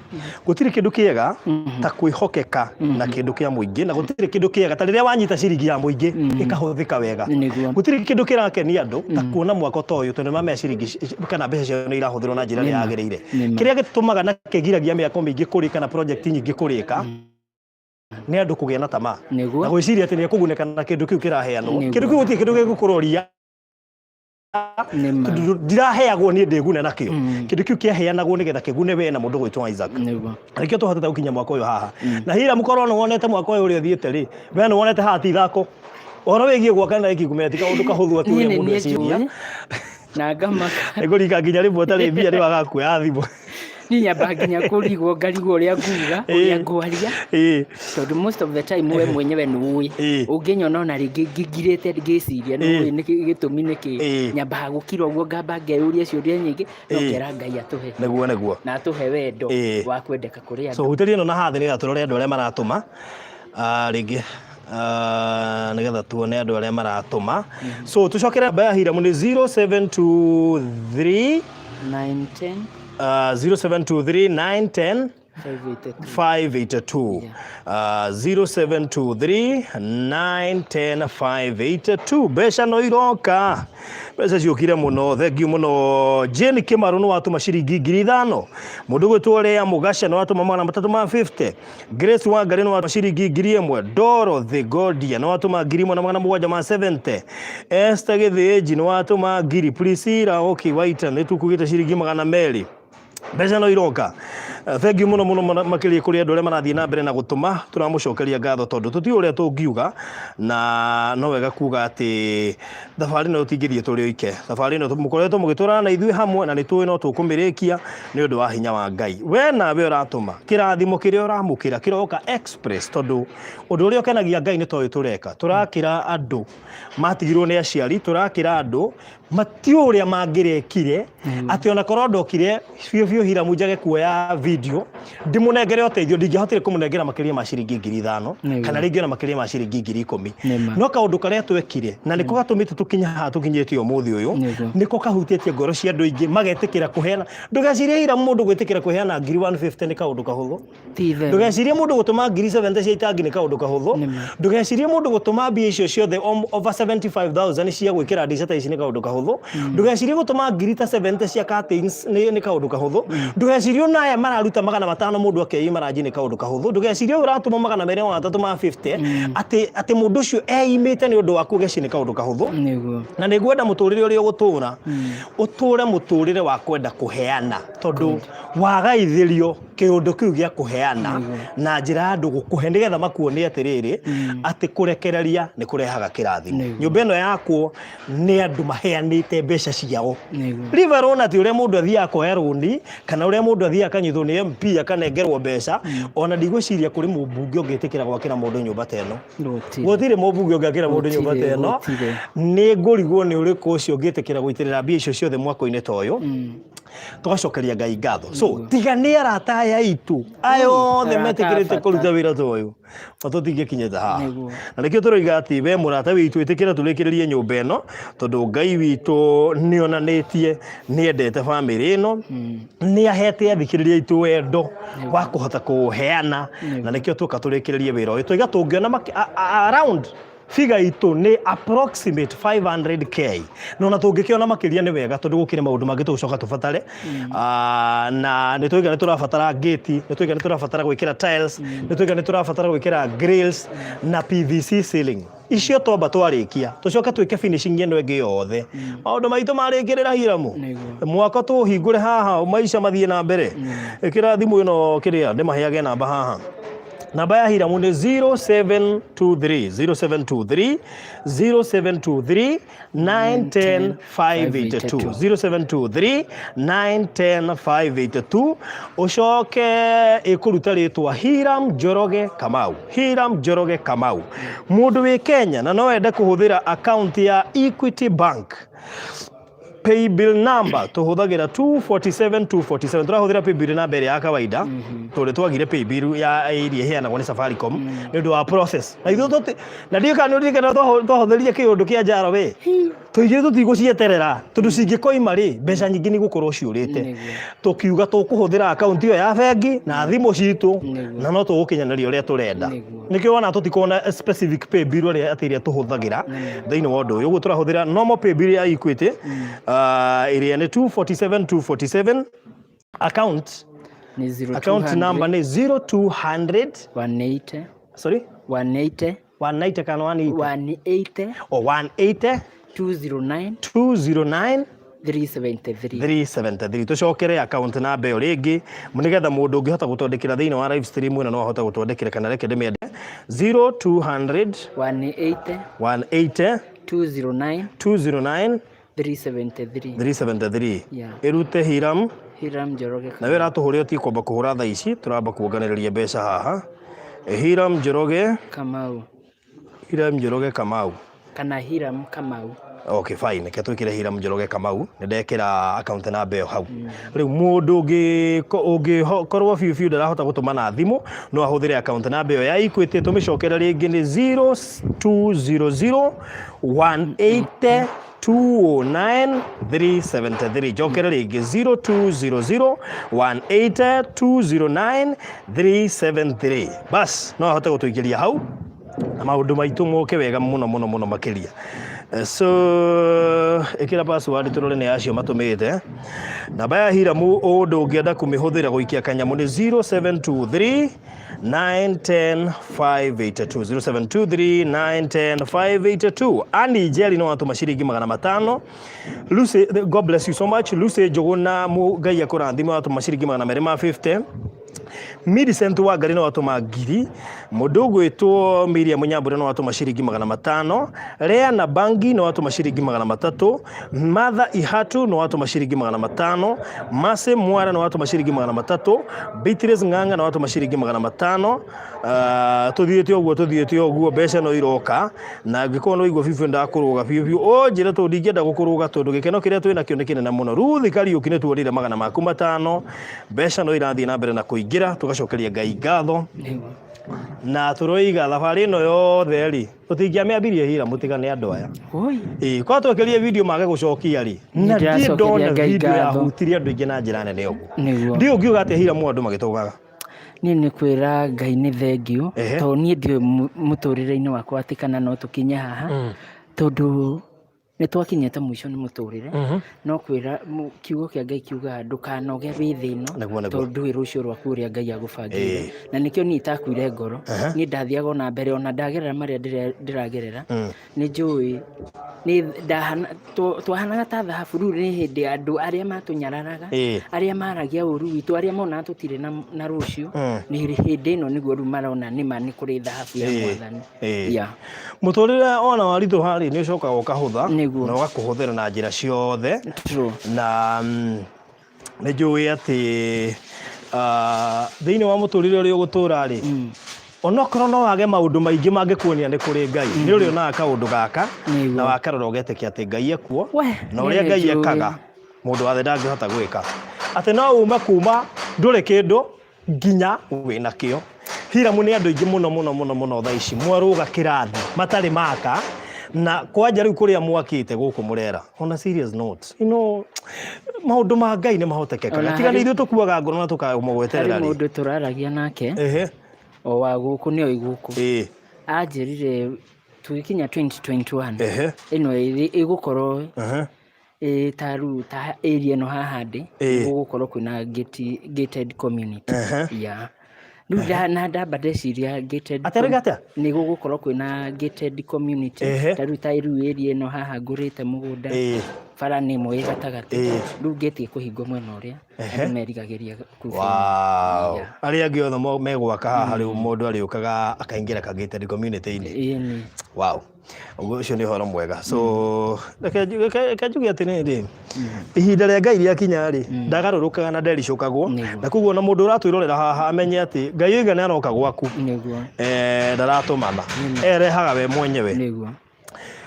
Gũtirĩ kĩndũ kĩega ta kwĩhokeka na kĩndũ kĩa mũingĩ, na gũtirĩ kĩndũ kĩega ta rĩrĩa wanyita ciringi ya mũingĩ ĩkahũthĩka wega. Gũtirĩ kĩndũ kĩrakenia andũ ta kuona mwako ta ũyũ, tondũ nĩ mamenya ciringi kana mbeca ciao nĩ irahũthĩrwo na njĩra ĩrĩa yagĩrĩire. Kĩrĩa gĩtũmaga na kĩgiragia mĩako mĩingĩ kũrĩka na project nyingĩ kũrĩka nĩ andũ kũgĩa na tamaa na gwĩciria atĩ nĩ ekũgunĩka na kĩndũ kĩu kĩraheanwo. Kĩndũ kĩu gũtirĩ kĩndũ gĩgũkũroria, tondũ ndiraheagwo niĩ ndĩgune nakĩo. Kĩndũ kĩu kĩaheanagwo nĩgetha kĩgune we na mũndũ gwĩtwo Isaac. Nĩkĩo tũhotete gũkinya mwaka ũyũ haha. Na Hiram, korwo nĩ wonete mwaka ũyũ ũrĩa ũthiĩte rĩ, we nĩ wonete haha ti ithako. Ũhoro wĩgiĩ gwaka na ĩkigumia ti kaũndũ kahũthũ atĩ Niĩ ũrĩa nĩ mũndũ niĩ eciria. njũĩ na ngamaka. Nĩ kũringa nginya rĩmwe ũtarĩ mbia nĩ wagaga kuoya thimũ. Niĩ nyambaga nginya kũrigwo, ngarigwo ũrĩa nguga, ũrĩa ngwaria, tondũ most of the time we mwenyewe nĩ ũĩ. Ũngĩnyona ona rĩngĩ ngingirĩte ngĩciria, nĩ ũĩ nĩkĩ gĩtũmi nĩkĩ. Nyambaga gũkira ũguo, ngamba ngeyũria ciũria nyingĩ, no ngera Ngai atũhe Nĩguo nĩguo. na atũhe wendo wa kwendeka kũrĩ andũ. So hutĩria ĩno na haha thĩ nĩgetha tũrore andũ arĩa maratũma. Rĩngĩ nĩgetha tuone andũ arĩa maratũma. So tũcokere namba ya Hiram nĩ 0723 910 0723 910 582. 582. 0723 910 582. Mbeca no iroka, mbeca ciũkire mũno, thengiũ mũno. Jane Kĩmarũ nĩ watũma ciringi 5,000. Mũndũ gwĩtwo Lea Mũgaca nĩ watũma 350. Grace Wangari nĩ watũma ciringi 1,000. Dorothy Godia nĩ watũma 1,770. Esther Gĩthĩnji nĩ watũma ngiri. Priscilla Oki Waita nĩ tukugĩte ciringi 200. Mbeca no iroka. Thengiũ mũno mũno mũno makĩria kũrĩ andũ arĩa marathiĩ na mbere na gũtũma, tũramũcokeria ngatho tondũ tũtiũĩ ũrĩa tũngiuga, na no wega kuga atĩ thabarĩ ĩno tũtingĩthiĩ tũrĩ oike. Thabarĩ ĩno mũkoretwo mũgĩtwarana na ithuĩ hamwe, na nĩ tũĩ no tũkũmĩrĩkia nĩ ũndũ wa hinya wa Ngai. We nawe ũratũma, kĩrathimo kĩrĩa ũramũkĩra kĩroka express, tondũ ũndũ ũrĩa ũkenagia Ngai nĩ ta ũyũ tũreka. Tũrakĩra andũ matigirwo nĩ aciari, tũrakĩra andũ Matiũĩ ũrĩa mangĩrekire atĩ ona korwo ndokire biũ biũ Hiramu njage kuoya video ndĩmũnengere ũteithio, ndingĩahotire kũmũnengera makĩria ma ciringi 5,000 kana rĩngĩ ona makĩria ma ciringi 10,000. No kaũndũ karĩa twekire na nĩko gatũmĩte tũkinye haha tũkinyĩte ũmũthĩ ũyũ, nĩko kahutĩtie ngoro cia andũ aingĩ magetĩkĩra kũheana. Ndũgecirie Hiramu mũndũ gwĩtĩkĩra kũheana 150,000 nĩ kaũndũ kahũthũ. Ti itherũ. Ndũgecirie mũndũ gũtũma 70,000 cia itangi nĩ kaũndũ kahũthũ. Nĩ ma. Ndũgecirie mũndũ gũtũma mbia icio ciothe over 75,000 cia gwĩkĩra ndica ta ici nĩ kaũndũ kahũthũ. Ndũgecirie gũtũma ngiri ta 70 cia curtains nĩ kaũndũ kahũthũ. Ndũgecirie ona aya mararuta 500 mũndũ akeima ranji nĩ kaũndũ kahũthũ. Ndũgecirie ũyũ ũratũma 203 ma 50 atĩ mũndũ ũcio eimĩte nĩ ũndũ waku ũgeciria nĩ kaũndũ kahũthũ. Na nĩ ngwenda mũtũrĩre ũrĩa ũgũtũra ũtũre mũtũrĩre wa kwenda kũheana, tondũ wagaithĩrio kĩũndũ kĩu gĩa kũheana na njĩra ya andũ gũkũhe nĩgetha makuonie atĩrĩrĩ atĩ kũrekereria nĩ kũrehaga kĩrathimo. Nyũmba ĩno yakwo nĩ andũ maheanĩte mbeca ciao. Leave alone atĩ ũrĩa mũndũ athiaga kuoya rũni kana ũrĩa mũndũ athiaga akanyitwo nĩ MP akanengerwo mbeca, ona ndigwĩciria kũrĩ mũmbunge ũngĩtĩkĩra gwakĩra mũndũ nyũmba ta ĩno. Gũtirĩ mũmbunge ũngĩakĩra mũndũ nyũmba ta ĩno. Nĩ ngũrigwo nĩ ũrĩkũ ũcio ũngĩtĩkĩra gũitĩrĩra mbia icio ciothe mwako-inĩ ta ũyũ. Tũgacokeria Ngai ngatho. So tiga nĩ arata aya aitũ aya othe Arata a metĩkĩrĩte bata. kũruta wĩra ta ũyũ, tũtingĩkinyĩte haha. Na nĩkĩo tũroiga atĩ we mũrata witũ ĩtĩkĩra tũrĩkĩrĩrie nyũmba ĩno, tondũ Ngai witũ nĩ onanĩtie nĩ endete bamĩrĩ ĩno, nĩ ahete athikĩrĩria aitũ wendo wa kũhota kũheana, na nĩkĩo tuoka tũrĩkĩrĩrie wĩra ũyũ. Twaiga tũngĩona around figure itũ nĩ approximate 500K, no na tũngĩkĩona makĩria nĩ wega, tondũ gũkĩrĩ maũndũ mangĩ tũgũcoka tũbatare. Na nĩ tũiga nĩ tũrabatara gate, nĩ tũiga nĩ tũrabatara gwĩkĩra tiles, nĩ tũiga nĩ tũrabatara gwĩkĩra grills na PVC ceiling. Icio twamba twarĩkia tũcoke twĩke finishing ĩno ĩngĩ yothe, maũndũ maitũ marĩkĩrĩra Hiramu. Mwaka tũhingũre haha maica mathiĩ na mbere. Ĩkĩra thimũ ĩno kĩrĩa ndĩmaheage namba haha. Namba ya Hiramu nĩ 0723 0723 0723 910 582, 0723 910 582. Ũcoke ĩkũruta rĩtwa Hiram Njoroge Kamau. Hiram Njoroge Kamau. Mũndũ wĩ Kenya na no ende kũhũthĩra account ya Equity Bank, paybill number tũhũthagĩra 247 247. Tũrahũthĩra paybill number ĩrĩa ya kawaida, tondũ twagire paybill ya ĩrĩa ĩheanagwo nĩ Safaricom nĩ ũndũ wa process. Na ithuĩ tũti na ndiũĩ kana nĩ ũririkana twahũthĩrire kĩũndũ kĩa njaro we tũigire tũtigũcieterera, tondũ cingĩkoima rĩ, mbeca nyingĩ nĩ igũkorwo ciũrĩte. Tũkiuga tũkũhũthĩra akaunti ĩyo ya bengi na thimũ citũ na no tũgũkinyanĩria ũrĩa tũrenda. Nĩkĩo wona tũtikorwo specific pay bill ĩrĩa atĩ ĩrĩa tũhũthagĩra thĩinĩ wa ũndũ ũyũ. Ũguo tũrahũthĩra normal pay bill ya Equity, ĩrĩa nĩ 247 247. Account Nĩ account 0200 number nĩ 0200 180. Sorry? 180. 190 kana 180? 180. O 180. 209. 209. 373. 373. Tũcokere account namba ĩyo rĩngĩ nĩgetha mũndũ ũngĩhota gũtwandĩkĩra thĩinĩ wa live stream ĩno no ahote gũtwandĩkĩra, kana reke ndĩmĩende. 0200 180. 180. 209. 209. 373. 373. Yeah. Ĩrute Hiram. Hiram Njoroge. Na we ũratũhũrĩra ti kwamba kũhũra thaa ici, tũramba kuonganĩrĩria mbeca haha. Hiram Njoroge Kamau. Hiram Njoroge Kamau. Kana Hiram Kamau. Okay, fine, reke twĩkĩre Hiram Njoroge Kamau. Nĩ ndekĩra account namba ĩyo hau. Rĩu mũndũ ũngĩkorwo biũ biũ ndarahota gũtũma na thimũ, no ahũthĩre account namba ĩyo ya Equity. Tũmĩcokere rĩngĩ nĩ 0200 180 209 373. Njokere rĩngĩ, 0200 180 209 373. Bas, no ahote gũtũikĩria hau na maũndũ maitũ moke wega mũno mũno mũno makĩria. So ĩkĩra password tũrore nĩ acio matũmĩte. Namba ya Hiramu ũndũ ũngĩenda kũmĩhũthĩra gũikia kanyamũ nĩ 0723 910 582, 0723 910 582. Ani Njeri no atũma ciringi 500. Lucy, God bless you so much. Lucy Njũgũna, Ngai akũrathime, watũma ciringi 250. Millicent Wangari nĩ watũma ngiri, mũndũ ũgwĩtwo Miriam Nyambura nĩ watũma ciringi 500, Leana Bangi nĩ watũma ciringi 300, Martha Ihatu nĩ watũma ciringi 500, Mercy Mwara nĩ watũma ciringi 300, Beatrice Ng'ang'a nĩ watũma ciringi 500. Tũthiĩte ũguo tũthiĩte ũguo, mbeca no iroka, na angĩkorwo nĩ waigua biũ biũ ndakũrũga biũ biũ, ũnjĩre tondũ ndingĩenda gũkũrũga tondũ gĩkeno kĩrĩa twĩ nakĩo nĩ kĩnene mũno. Ruth Kariũki nĩ tuonire magana maku matano, mbeca no irathiĩ na mbere na kũingĩra, tũgacokeria Ngai ngatho. Na tũroiga thabarĩ ĩno yothe rĩ, tũtingĩamĩambirie hira mũtigane andũ aya. Oi. Ĩĩ, korwo twekĩrire video mage gũcokia rĩ, na ndirĩ Nĩndĩracokeria ndona Ngai video ngatho. yahutirie andũ aingĩ na njĩra nene ũguo. Nĩguo. Ndiũĩ ũngiuga atĩa hira mu andũ magĩtũgaga. Niĩ nĩ kwĩra Ngai nĩ thengiũ, tondũ niĩ ndiũĩ mũtũrĩre-inĩ wakwa atĩ kana no tũkinye haha, tondũ nĩ twakinyĩte mũico nĩ mũtũrĩre, no kwĩra kiugo kĩa Ngai kiugaga ndũkanoge wĩ thĩ ĩno, tondũ ndũĩ rũciũ rwaku ũrĩa Ngai agũbangĩire. Na nĩkĩo niĩ itakuire ngoro, niĩ ndathiaga ona mbere ona ndagerera marĩa ndĩragerera, nĩ njũĩ nĩ ndahana twahanaga ta thahabu. Rĩu nĩ hĩndĩ andũ arĩa matũnyararaga, arĩa maragia ũru witũ, arĩa monaga tũtirĩ na rũciũ, nĩ hĩndĩ ĩno nĩguo rĩu marona nĩma nĩ kũrĩ thahabu ya Mwathani. Yeah. Mũtũrĩre ona waritũha rĩ, nĩ ũcokaga ũkahũtha Nĩguo. na ũgakũhũthĩra na njĩra ciothe. True. Na nĩ njũĩ atĩ thĩinĩ wa mũtũrĩre ũrĩa ũgũtũra rĩ, onokorwo no wage maũndũ maingĩ mangĩkuonia nĩ kũrĩ Ngai, nĩ ũrĩonaga kaũndũ gaka na wakarora ũgetĩkia atĩ Ngai ekuo, We, na ũrĩa nĩ Ngai njũĩ. ekaga mũndũ wa thĩ ndangĩhota gwĩka. Atĩ no ume kuma ndũrĩ kĩndũ nginya wĩna kĩo. Hiramu nĩ andũ aingĩ mũno mũno mũno mũno thaa ici mwarũga kĩrathi matarĩ maka na kwanja rĩu kũrĩa mwakĩte gũkũ mũrera. On a serious note, you know, maũndũ ma Ngai nĩ mahotekekaga. Ona Tiga nĩ harĩ ithuĩ tũkuaga ngoro na tũkamũgweterera harĩ rĩ. mũndũ tũraragia nake o wa gũkũ nĩ oĩ gũkũ. Anjĩrire tũgĩkinya 2021 ĩno ĩgũkorwo ĩ ta rĩu ta area ĩno haha ndĩ gũgũkorwo kwĩna gated community. Yeah. Rĩu na ndamba ndeciria gated Atĩrĩga atĩa? nĩ gũgũkorwo kwĩna gated community. Ta rĩu ta rĩu area ĩno haha ngũrĩte mũgũnda, bara nĩ ĩmwe ĩ gatagatĩ. Rĩu gate ĩkũhingwo mwena ũrĩa andũ merigagĩria kũu. Wow. Arĩa angĩ othe megwaka haha rĩu mũndũ arĩũkaga akaingĩra ka gated community-inĩ. Ĩni. Wow. Ũguo ũcio nĩ ũhoro mwega. So reke njuge atĩrĩrĩ, ihinda rĩa Ngai rĩakinya rĩ, ndagarũrũkaga na ndericũkagwo. Na koguo ona mũndũ ũratwĩrorera haha amenye atĩ Ngai oiga nĩ aroka gwaku, ndaratũmana, erehaga we mwenyewe.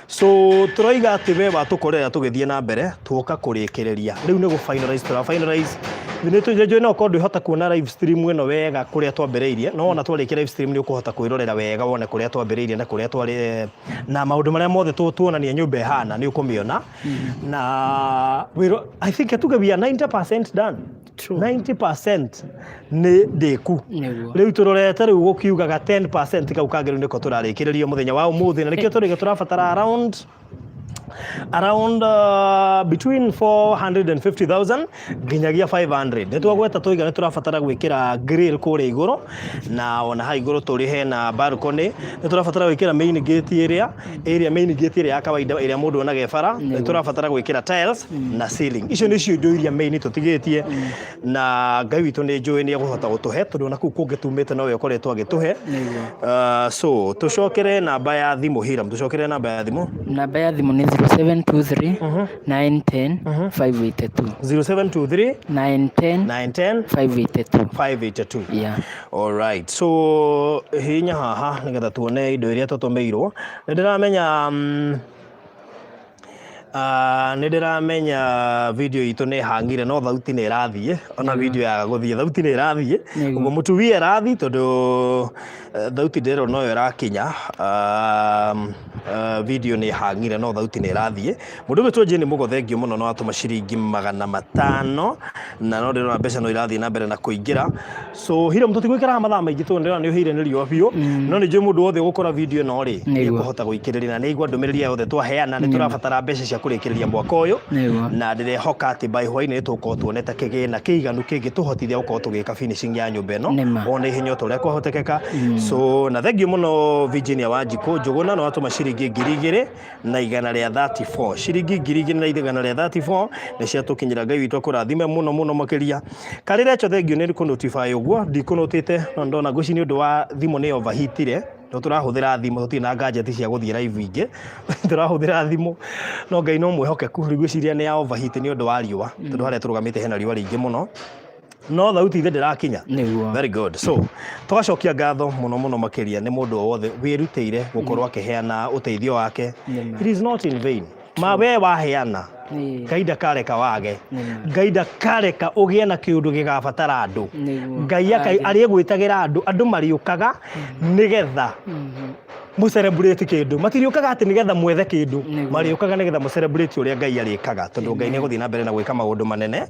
So tũroiga atĩ we watũkorera tũgĩthiĩ na mbere, tuoka kũrĩkĩrĩria. Rĩu nĩ gũ finalize tũra finalize. Nĩ njũĩ no ũkorwo ndwĩhota kuona live stream ĩno wega kũrĩa twambĩrĩirie, no wona twarĩkia live stream nĩ ũkũhota kwĩrorera wega wone kũrĩa twambĩrĩirie na kũrĩa twarĩ na maũndũ marĩa mothe tuonania nyũmba ĩhana nĩ ũkũmĩona. Na wĩra, I think tuge we are 90% done. True. 90% nĩ ndĩku. Nĩguo. Rĩu tũrorete rĩu gũkiugaga 10% kau kangĩ rĩu nĩko tũrarĩkĩrĩria mũthenya wa ũmũthĩ, na nĩkĩo tũrĩga tũrabatara around between 450,000 nginyagia 500. Nĩ twagweta tũiga nĩ tũrabatara gwĩkĩra grill kũrĩa igũrũ, na ona haha igũrũ tũrĩ hena balcony. Nĩ tũrabatara gwĩkĩra main gate ĩrĩa ĩrĩa main gate ĩrĩa ya kawaida ĩrĩa mũndũ onaga e bara. Nĩ tũrabatara gwĩkĩra tiles na ceiling. Icio nĩcio indo iria main tũtigĩtie, na Ngai witũ nĩ njũĩ nĩ egũhota gũtũhe, tondũ ona kũu kũngĩ tumĩte nowe ũkoretwo agĩtũhe. So tũcokere namba ya thimũ, Hiram, tũcokere namba ya thimũ. Namba ya thimũ nĩ 0723 910 582. 0723 910 910 582. 582. Yeah. All right. So hihinya haha nĩgetha tuone indo iria tũtũmĩirwo. Nĩ ndĩramenya nĩ ndĩramenya video itũ nĩ ĩhang'ire, no thauti nĩ ĩrathiĩ. Ona video yaga gũthiĩ, thauti nĩ ĩrathiĩ. Nĩguo. Ũguo mũtumia ĩrathiĩ tondũ thauti ndĩrona noyo ĩrakinya. Video nĩ ĩhang'ire no thauti nĩ ĩrathiĩ. Mũndũ ũgwĩtwo Jane Mũgo, thengiũ mũno, no atũma ciringi 500, na no ndĩrona mbeca no irathiĩ na mbere na kũingĩra. So Hiram, tũtigwĩkĩra haha mathaa maingĩ tondũ ndĩrona nĩ ũhĩire nĩ riũa biũ, no nĩ njũĩ mũndũ wothe ũgũkora video ĩno rĩ, nĩ ekũhota gũikĩrĩria na nĩ aigua ndũmĩrĩri ĩyo yothe twaheana. Nĩ tũrabatara mbeca cia kũrĩkĩrĩria mwaka ũyũ, na ndĩrehoka atĩ by hwainĩ nĩ tũgũkorwo tuonete kĩgĩna kĩiganu kĩngĩtũhotithia gũkorwo tũgĩka finishing ya nyũmba ĩno Nĩma. o na ihenya o ta ũrĩa kwahotekeka. So na thengiũ mũno Virginia Wanjikũ Njũgũna, no atũma ciringi Ciringi 2134, ciringi 2134 nĩ ciatũkinyĩra. Ngai witũ akũrathime mũno mũno makĩria. Karĩrecho, thengio nĩ kũnotify ũguo ndikũnotĩte, no ndona ngwĩci nĩ ũndũ wa thimũ nĩ overheatire. No tũrahũthĩra thimũ, tũtirĩ na gadget cia gũthiĩ live ingĩ, tũrahũthĩra thimũ, no Ngai no mwĩhokeku. Rĩu ngwĩciria nĩ ya overheat nĩ ũndũ wa riũa, tondũ harĩa tũrũgamĩte hena riũa rĩingĩ mũno, no thauti ithe ndĩrakinya. Nĩguo. Very good. So tũgacokia ngatho mũno mũno makĩria nĩ mũndũ o wothe wĩrutĩire gũkorwo akĩheana ũteithio wake. Nĩma. It is not in vain. Ma we waheana, Ngai ndakareka wage. Nĩma. Ngai ndakareka ũgĩe na kĩũndũ gĩgabatara andũ. Ngai Nĩguo. Arĩgwĩtagĩra andũ, andũ marĩũkaga nĩgetha mũ celebrate kĩndũ, matiriũkaga atĩ nĩgetha mwethe kĩndũ. Marĩũkaga nĩgetha mũ celebrate ũrĩa Ngai arĩkaga, tondũ Ngai nĩ egũthiĩ na mbere na gwĩka maũndũ manene.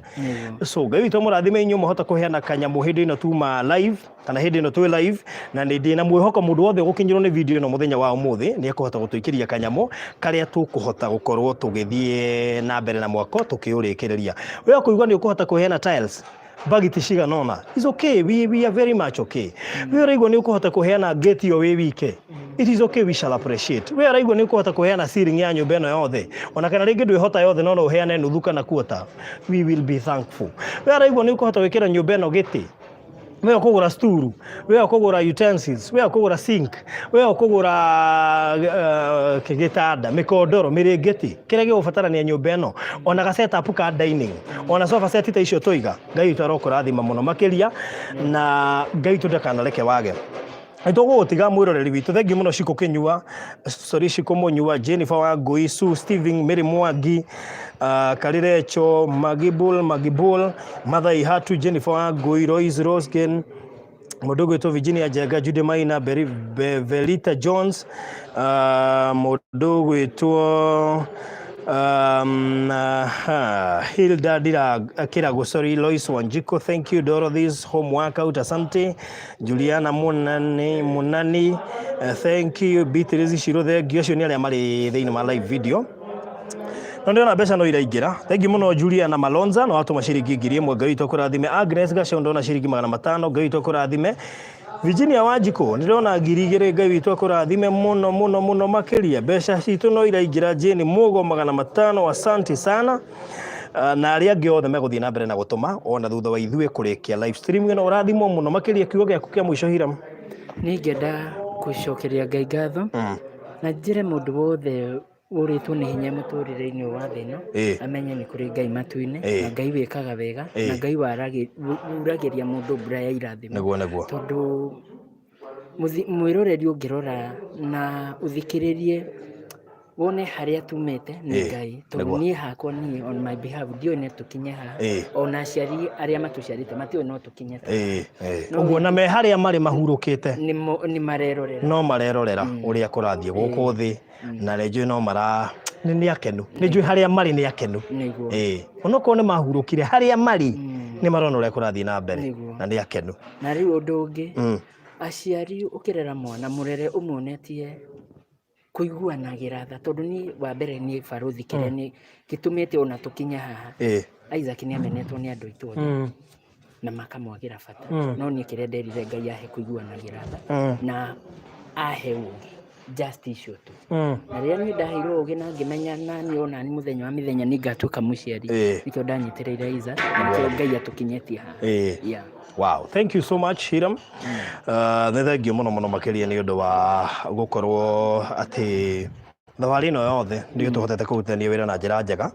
So Ngai witũ mũrathime inyuĩ mũhota kũheana kanyamũ hĩndĩ ĩno tuma live kana hĩndĩ ĩno twĩ live, na nĩ ndĩ na mwĩhoko mũndũ wothe ũgũkinyĩrwo nĩ video ĩno mũthenya wa ũmũthĩ nĩ ekũhota gũtũikĩria kanyamũ karĩa tũkũhota gũkorwo tũgĩthiĩ na mbere na mwako tũkĩũrĩkĩrĩria. We ũkũigua nĩ ũkũhota kũheana tiles bagiti cigana ũna, is okay, we are very much okay. We ũraigua nĩ ũkũhota kũheana gate ĩyo wĩ wike, it is okay, we shall appreciate. We ũraigua nĩ ũkũhota kũheana ceiling ya nyũmba ĩno yothe, ona kana rĩngĩ ndwĩhota yothe, no no ũheane nuthu kana quarter, we will be thankful. We ũraigua nĩ ũkũhota gwĩkĩra nyũmba ĩno gĩtĩ, we ũkũgũra sturu, we ũkũgũra utensils, we ũkũgũra sink, we ũkũgũra gĩtanda, mĩkondoro, mĩrĩngĩti, kĩrĩa gĩgũbatarania nyũmba ĩno, ona ga setup ka dining, ona sofa set ta icio tũiga. Ngai witũ arokũrathima mũno makĩria, na Ngai witũ ndakanareke wage. Nĩtũgũgũtiga, mwĩroreri witũ. Thengiũ mũno, Shiko Kĩnyua, sorry, Shiko Mũnyua, Jennifer Wangui, Sue Steven, Mary Mwangi, Karirecho, Magibul, Magibul, Mathai Hatu, Jennifer Wangui, Royce Rosgen, mũndũ ũgwĩtwo Virginia Njenga, Judy Maina, Belita Jones, mũndũ ũgwĩtwo Hilda Dira Kirago, sorry, Lois Wanjiko, thank you, Dorothy's home workout, asante, Juliana Munani, Munani, thank you, Beatrice Shiro, thank you, acio nĩ arĩa marĩ thĩinĩ wa live video. No ndĩrona mbeca no iraingĩra. Thengiũ mũno Juliana Malonza, no watũma ciringi 1000, Ngai witũ akũrathime. Agnes Gachau, ndona ciringi 500, Ngai witũ akũrathime. Virginia Wanjikũ, ndĩrona 2000, Ngai witũ akũrathime mũno mũno mũno makĩria. Mbeca citũ no iraingĩra. Jane Mugo, 500, asante sana. Na arĩa angĩ othe megũthiĩ na mbere na gũtũma ona thutha wa ithuĩ kũrĩkia live stream ĩno, ũrathimwo mũno makĩria. Kiugo gĩaku kĩa mũico, Hiram? Niĩ ingĩenda gũcokeria Ngai ngatho na njĩre mũndũ wothe ũrĩtwo nĩ hinya mũtũrĩre-inĩ ũyũ wa thĩ ĩno amenye nĩ kũrĩ Ngai matu-inĩ, na Ngai wĩkaga wega, na Ngai uragĩria mũndũ mbura ya irathimo. Nĩguo nĩguo. Tondũ mwĩroreri ũngĩrora na ũthikĩrĩrie wone harĩa tumĩte nĩ Ngai, tondũ niĩ hakwa, niĩ on my behalf, ndiũĩ no tũkinye haha, ona aciari arĩa matũciarĩte matiũĩ no tũkinye ta haha. Ĩĩ. Ũguo na me harĩa marĩ mahurũkĩte nĩ marerorera. No marerorera ũrĩa kũrathiĩ gũkũ thĩ, na nĩ njũĩ no mara nĩ akenu, nĩ njũĩ harĩa marĩ nĩ akenu. Nĩguo. Ĩĩ, onokorwo nĩ mahurũkire, harĩa marĩ nĩ marona ũrĩa kũrathiĩ na mbere na nĩ akenu. Na rĩu ũndũ ũngĩ, aciari, ũkĩrera mwana mũrere ũmuonetie kũiguanagĩra tha, tondũ niĩ wa mbere niĩ barũthi kĩrĩa nĩ gĩtũmĩte ona tũkinye haha, Isaac nĩ amenetwo nĩ andũ aitũ othe na makamwagĩra bata, no niĩ kĩrĩa nderire Ngai ahe kũiguanagĩra tha na ahe ũgĩ, just icio tu. Na rĩrĩa niĩ ndaheirwo ũgĩ na ngĩmenya na niĩ ona niĩ mũthenya wa mĩthenya nĩ ngatuĩka mũciari, nĩkĩo ndanyitĩrĩire Isaac na nĩkĩo Ngai atũkinyĩtie haha. Yeah. Wow, thank you so much, Hiram. Nĩ thengio mũno mũno makĩria nĩ ũndũ wa gũkorwo atĩ thabarĩ ĩno yothe nĩ tũhotete kũrutithania wĩra na njĩra njega,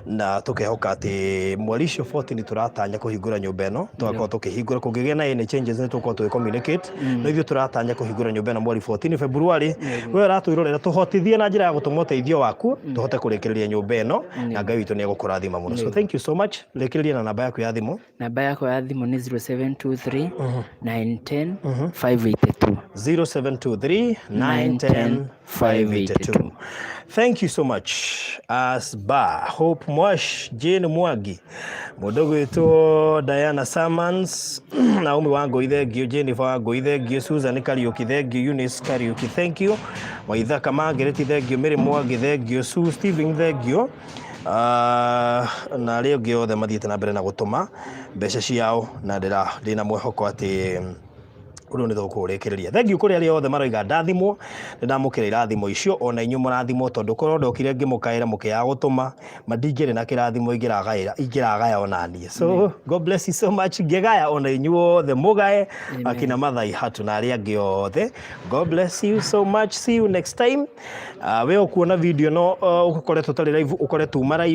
na tũkehoka atĩ mweri ũcio 14 tũratanya kũhingũra nyũmba ĩno, tũgakorwo tũkĩhingũra. Kũngĩgĩa na any changes nĩ tũgũkorwo tũgĩ communicate, no ithuĩ tũratanya kũhingũra nyũmba ĩno mweri 14 February. We ũratwĩrorera, tũhotithie na njĩra ya gũtũma ũteithio waku tũhote kũrĩkĩrĩria nyũmba ĩno, na Ngai witũ nĩ egũkũrathima mũno. So thank you so much. Rĩkĩrĩria na namba yaku ya thimũ. Namba yakwa ya thimũ nĩ 0723 910 582. 0723 910 582. Thank you so much. Asba, Hope Mwash, Jane Mwangi, mũndũ gwĩtwo Diana Samans, Naomi Wangũi, thengio, Jennifer Wangũi, thengio, Susan Kariũki, thengio, Eunice Kariũki, thank you, Waithaka Margaret, thengio, Mary Mwangi, thengio, Sue Steven, thengio, na arĩa angĩ othe mathiĩte na mbere na gũtũma mbeca ciao, na ndĩna mwĩhoko atĩ Ũndũ nĩ tũkũrĩkĩrĩria. Thank you kũrĩ arĩa othe maroiga ndathimwo, nĩ ndamũkĩra irathimo icio, ona inyuĩ mũrathimwo, tondũ korwo ndokire ngĩmũkaĩra mũkĩaga gũtũma, ma ndingĩrĩ na kĩrathimo ingĩragaĩra, ingĩragaya ona niĩ. So God bless you so much. Ngĩgaya ona inyuĩ othe mũgae, akina Mathai Hatu na arĩa angĩ othe. God bless you so much. See you next time. We ũkuona video no ũkoretwo ũtarĩ live, ũkore tuma live.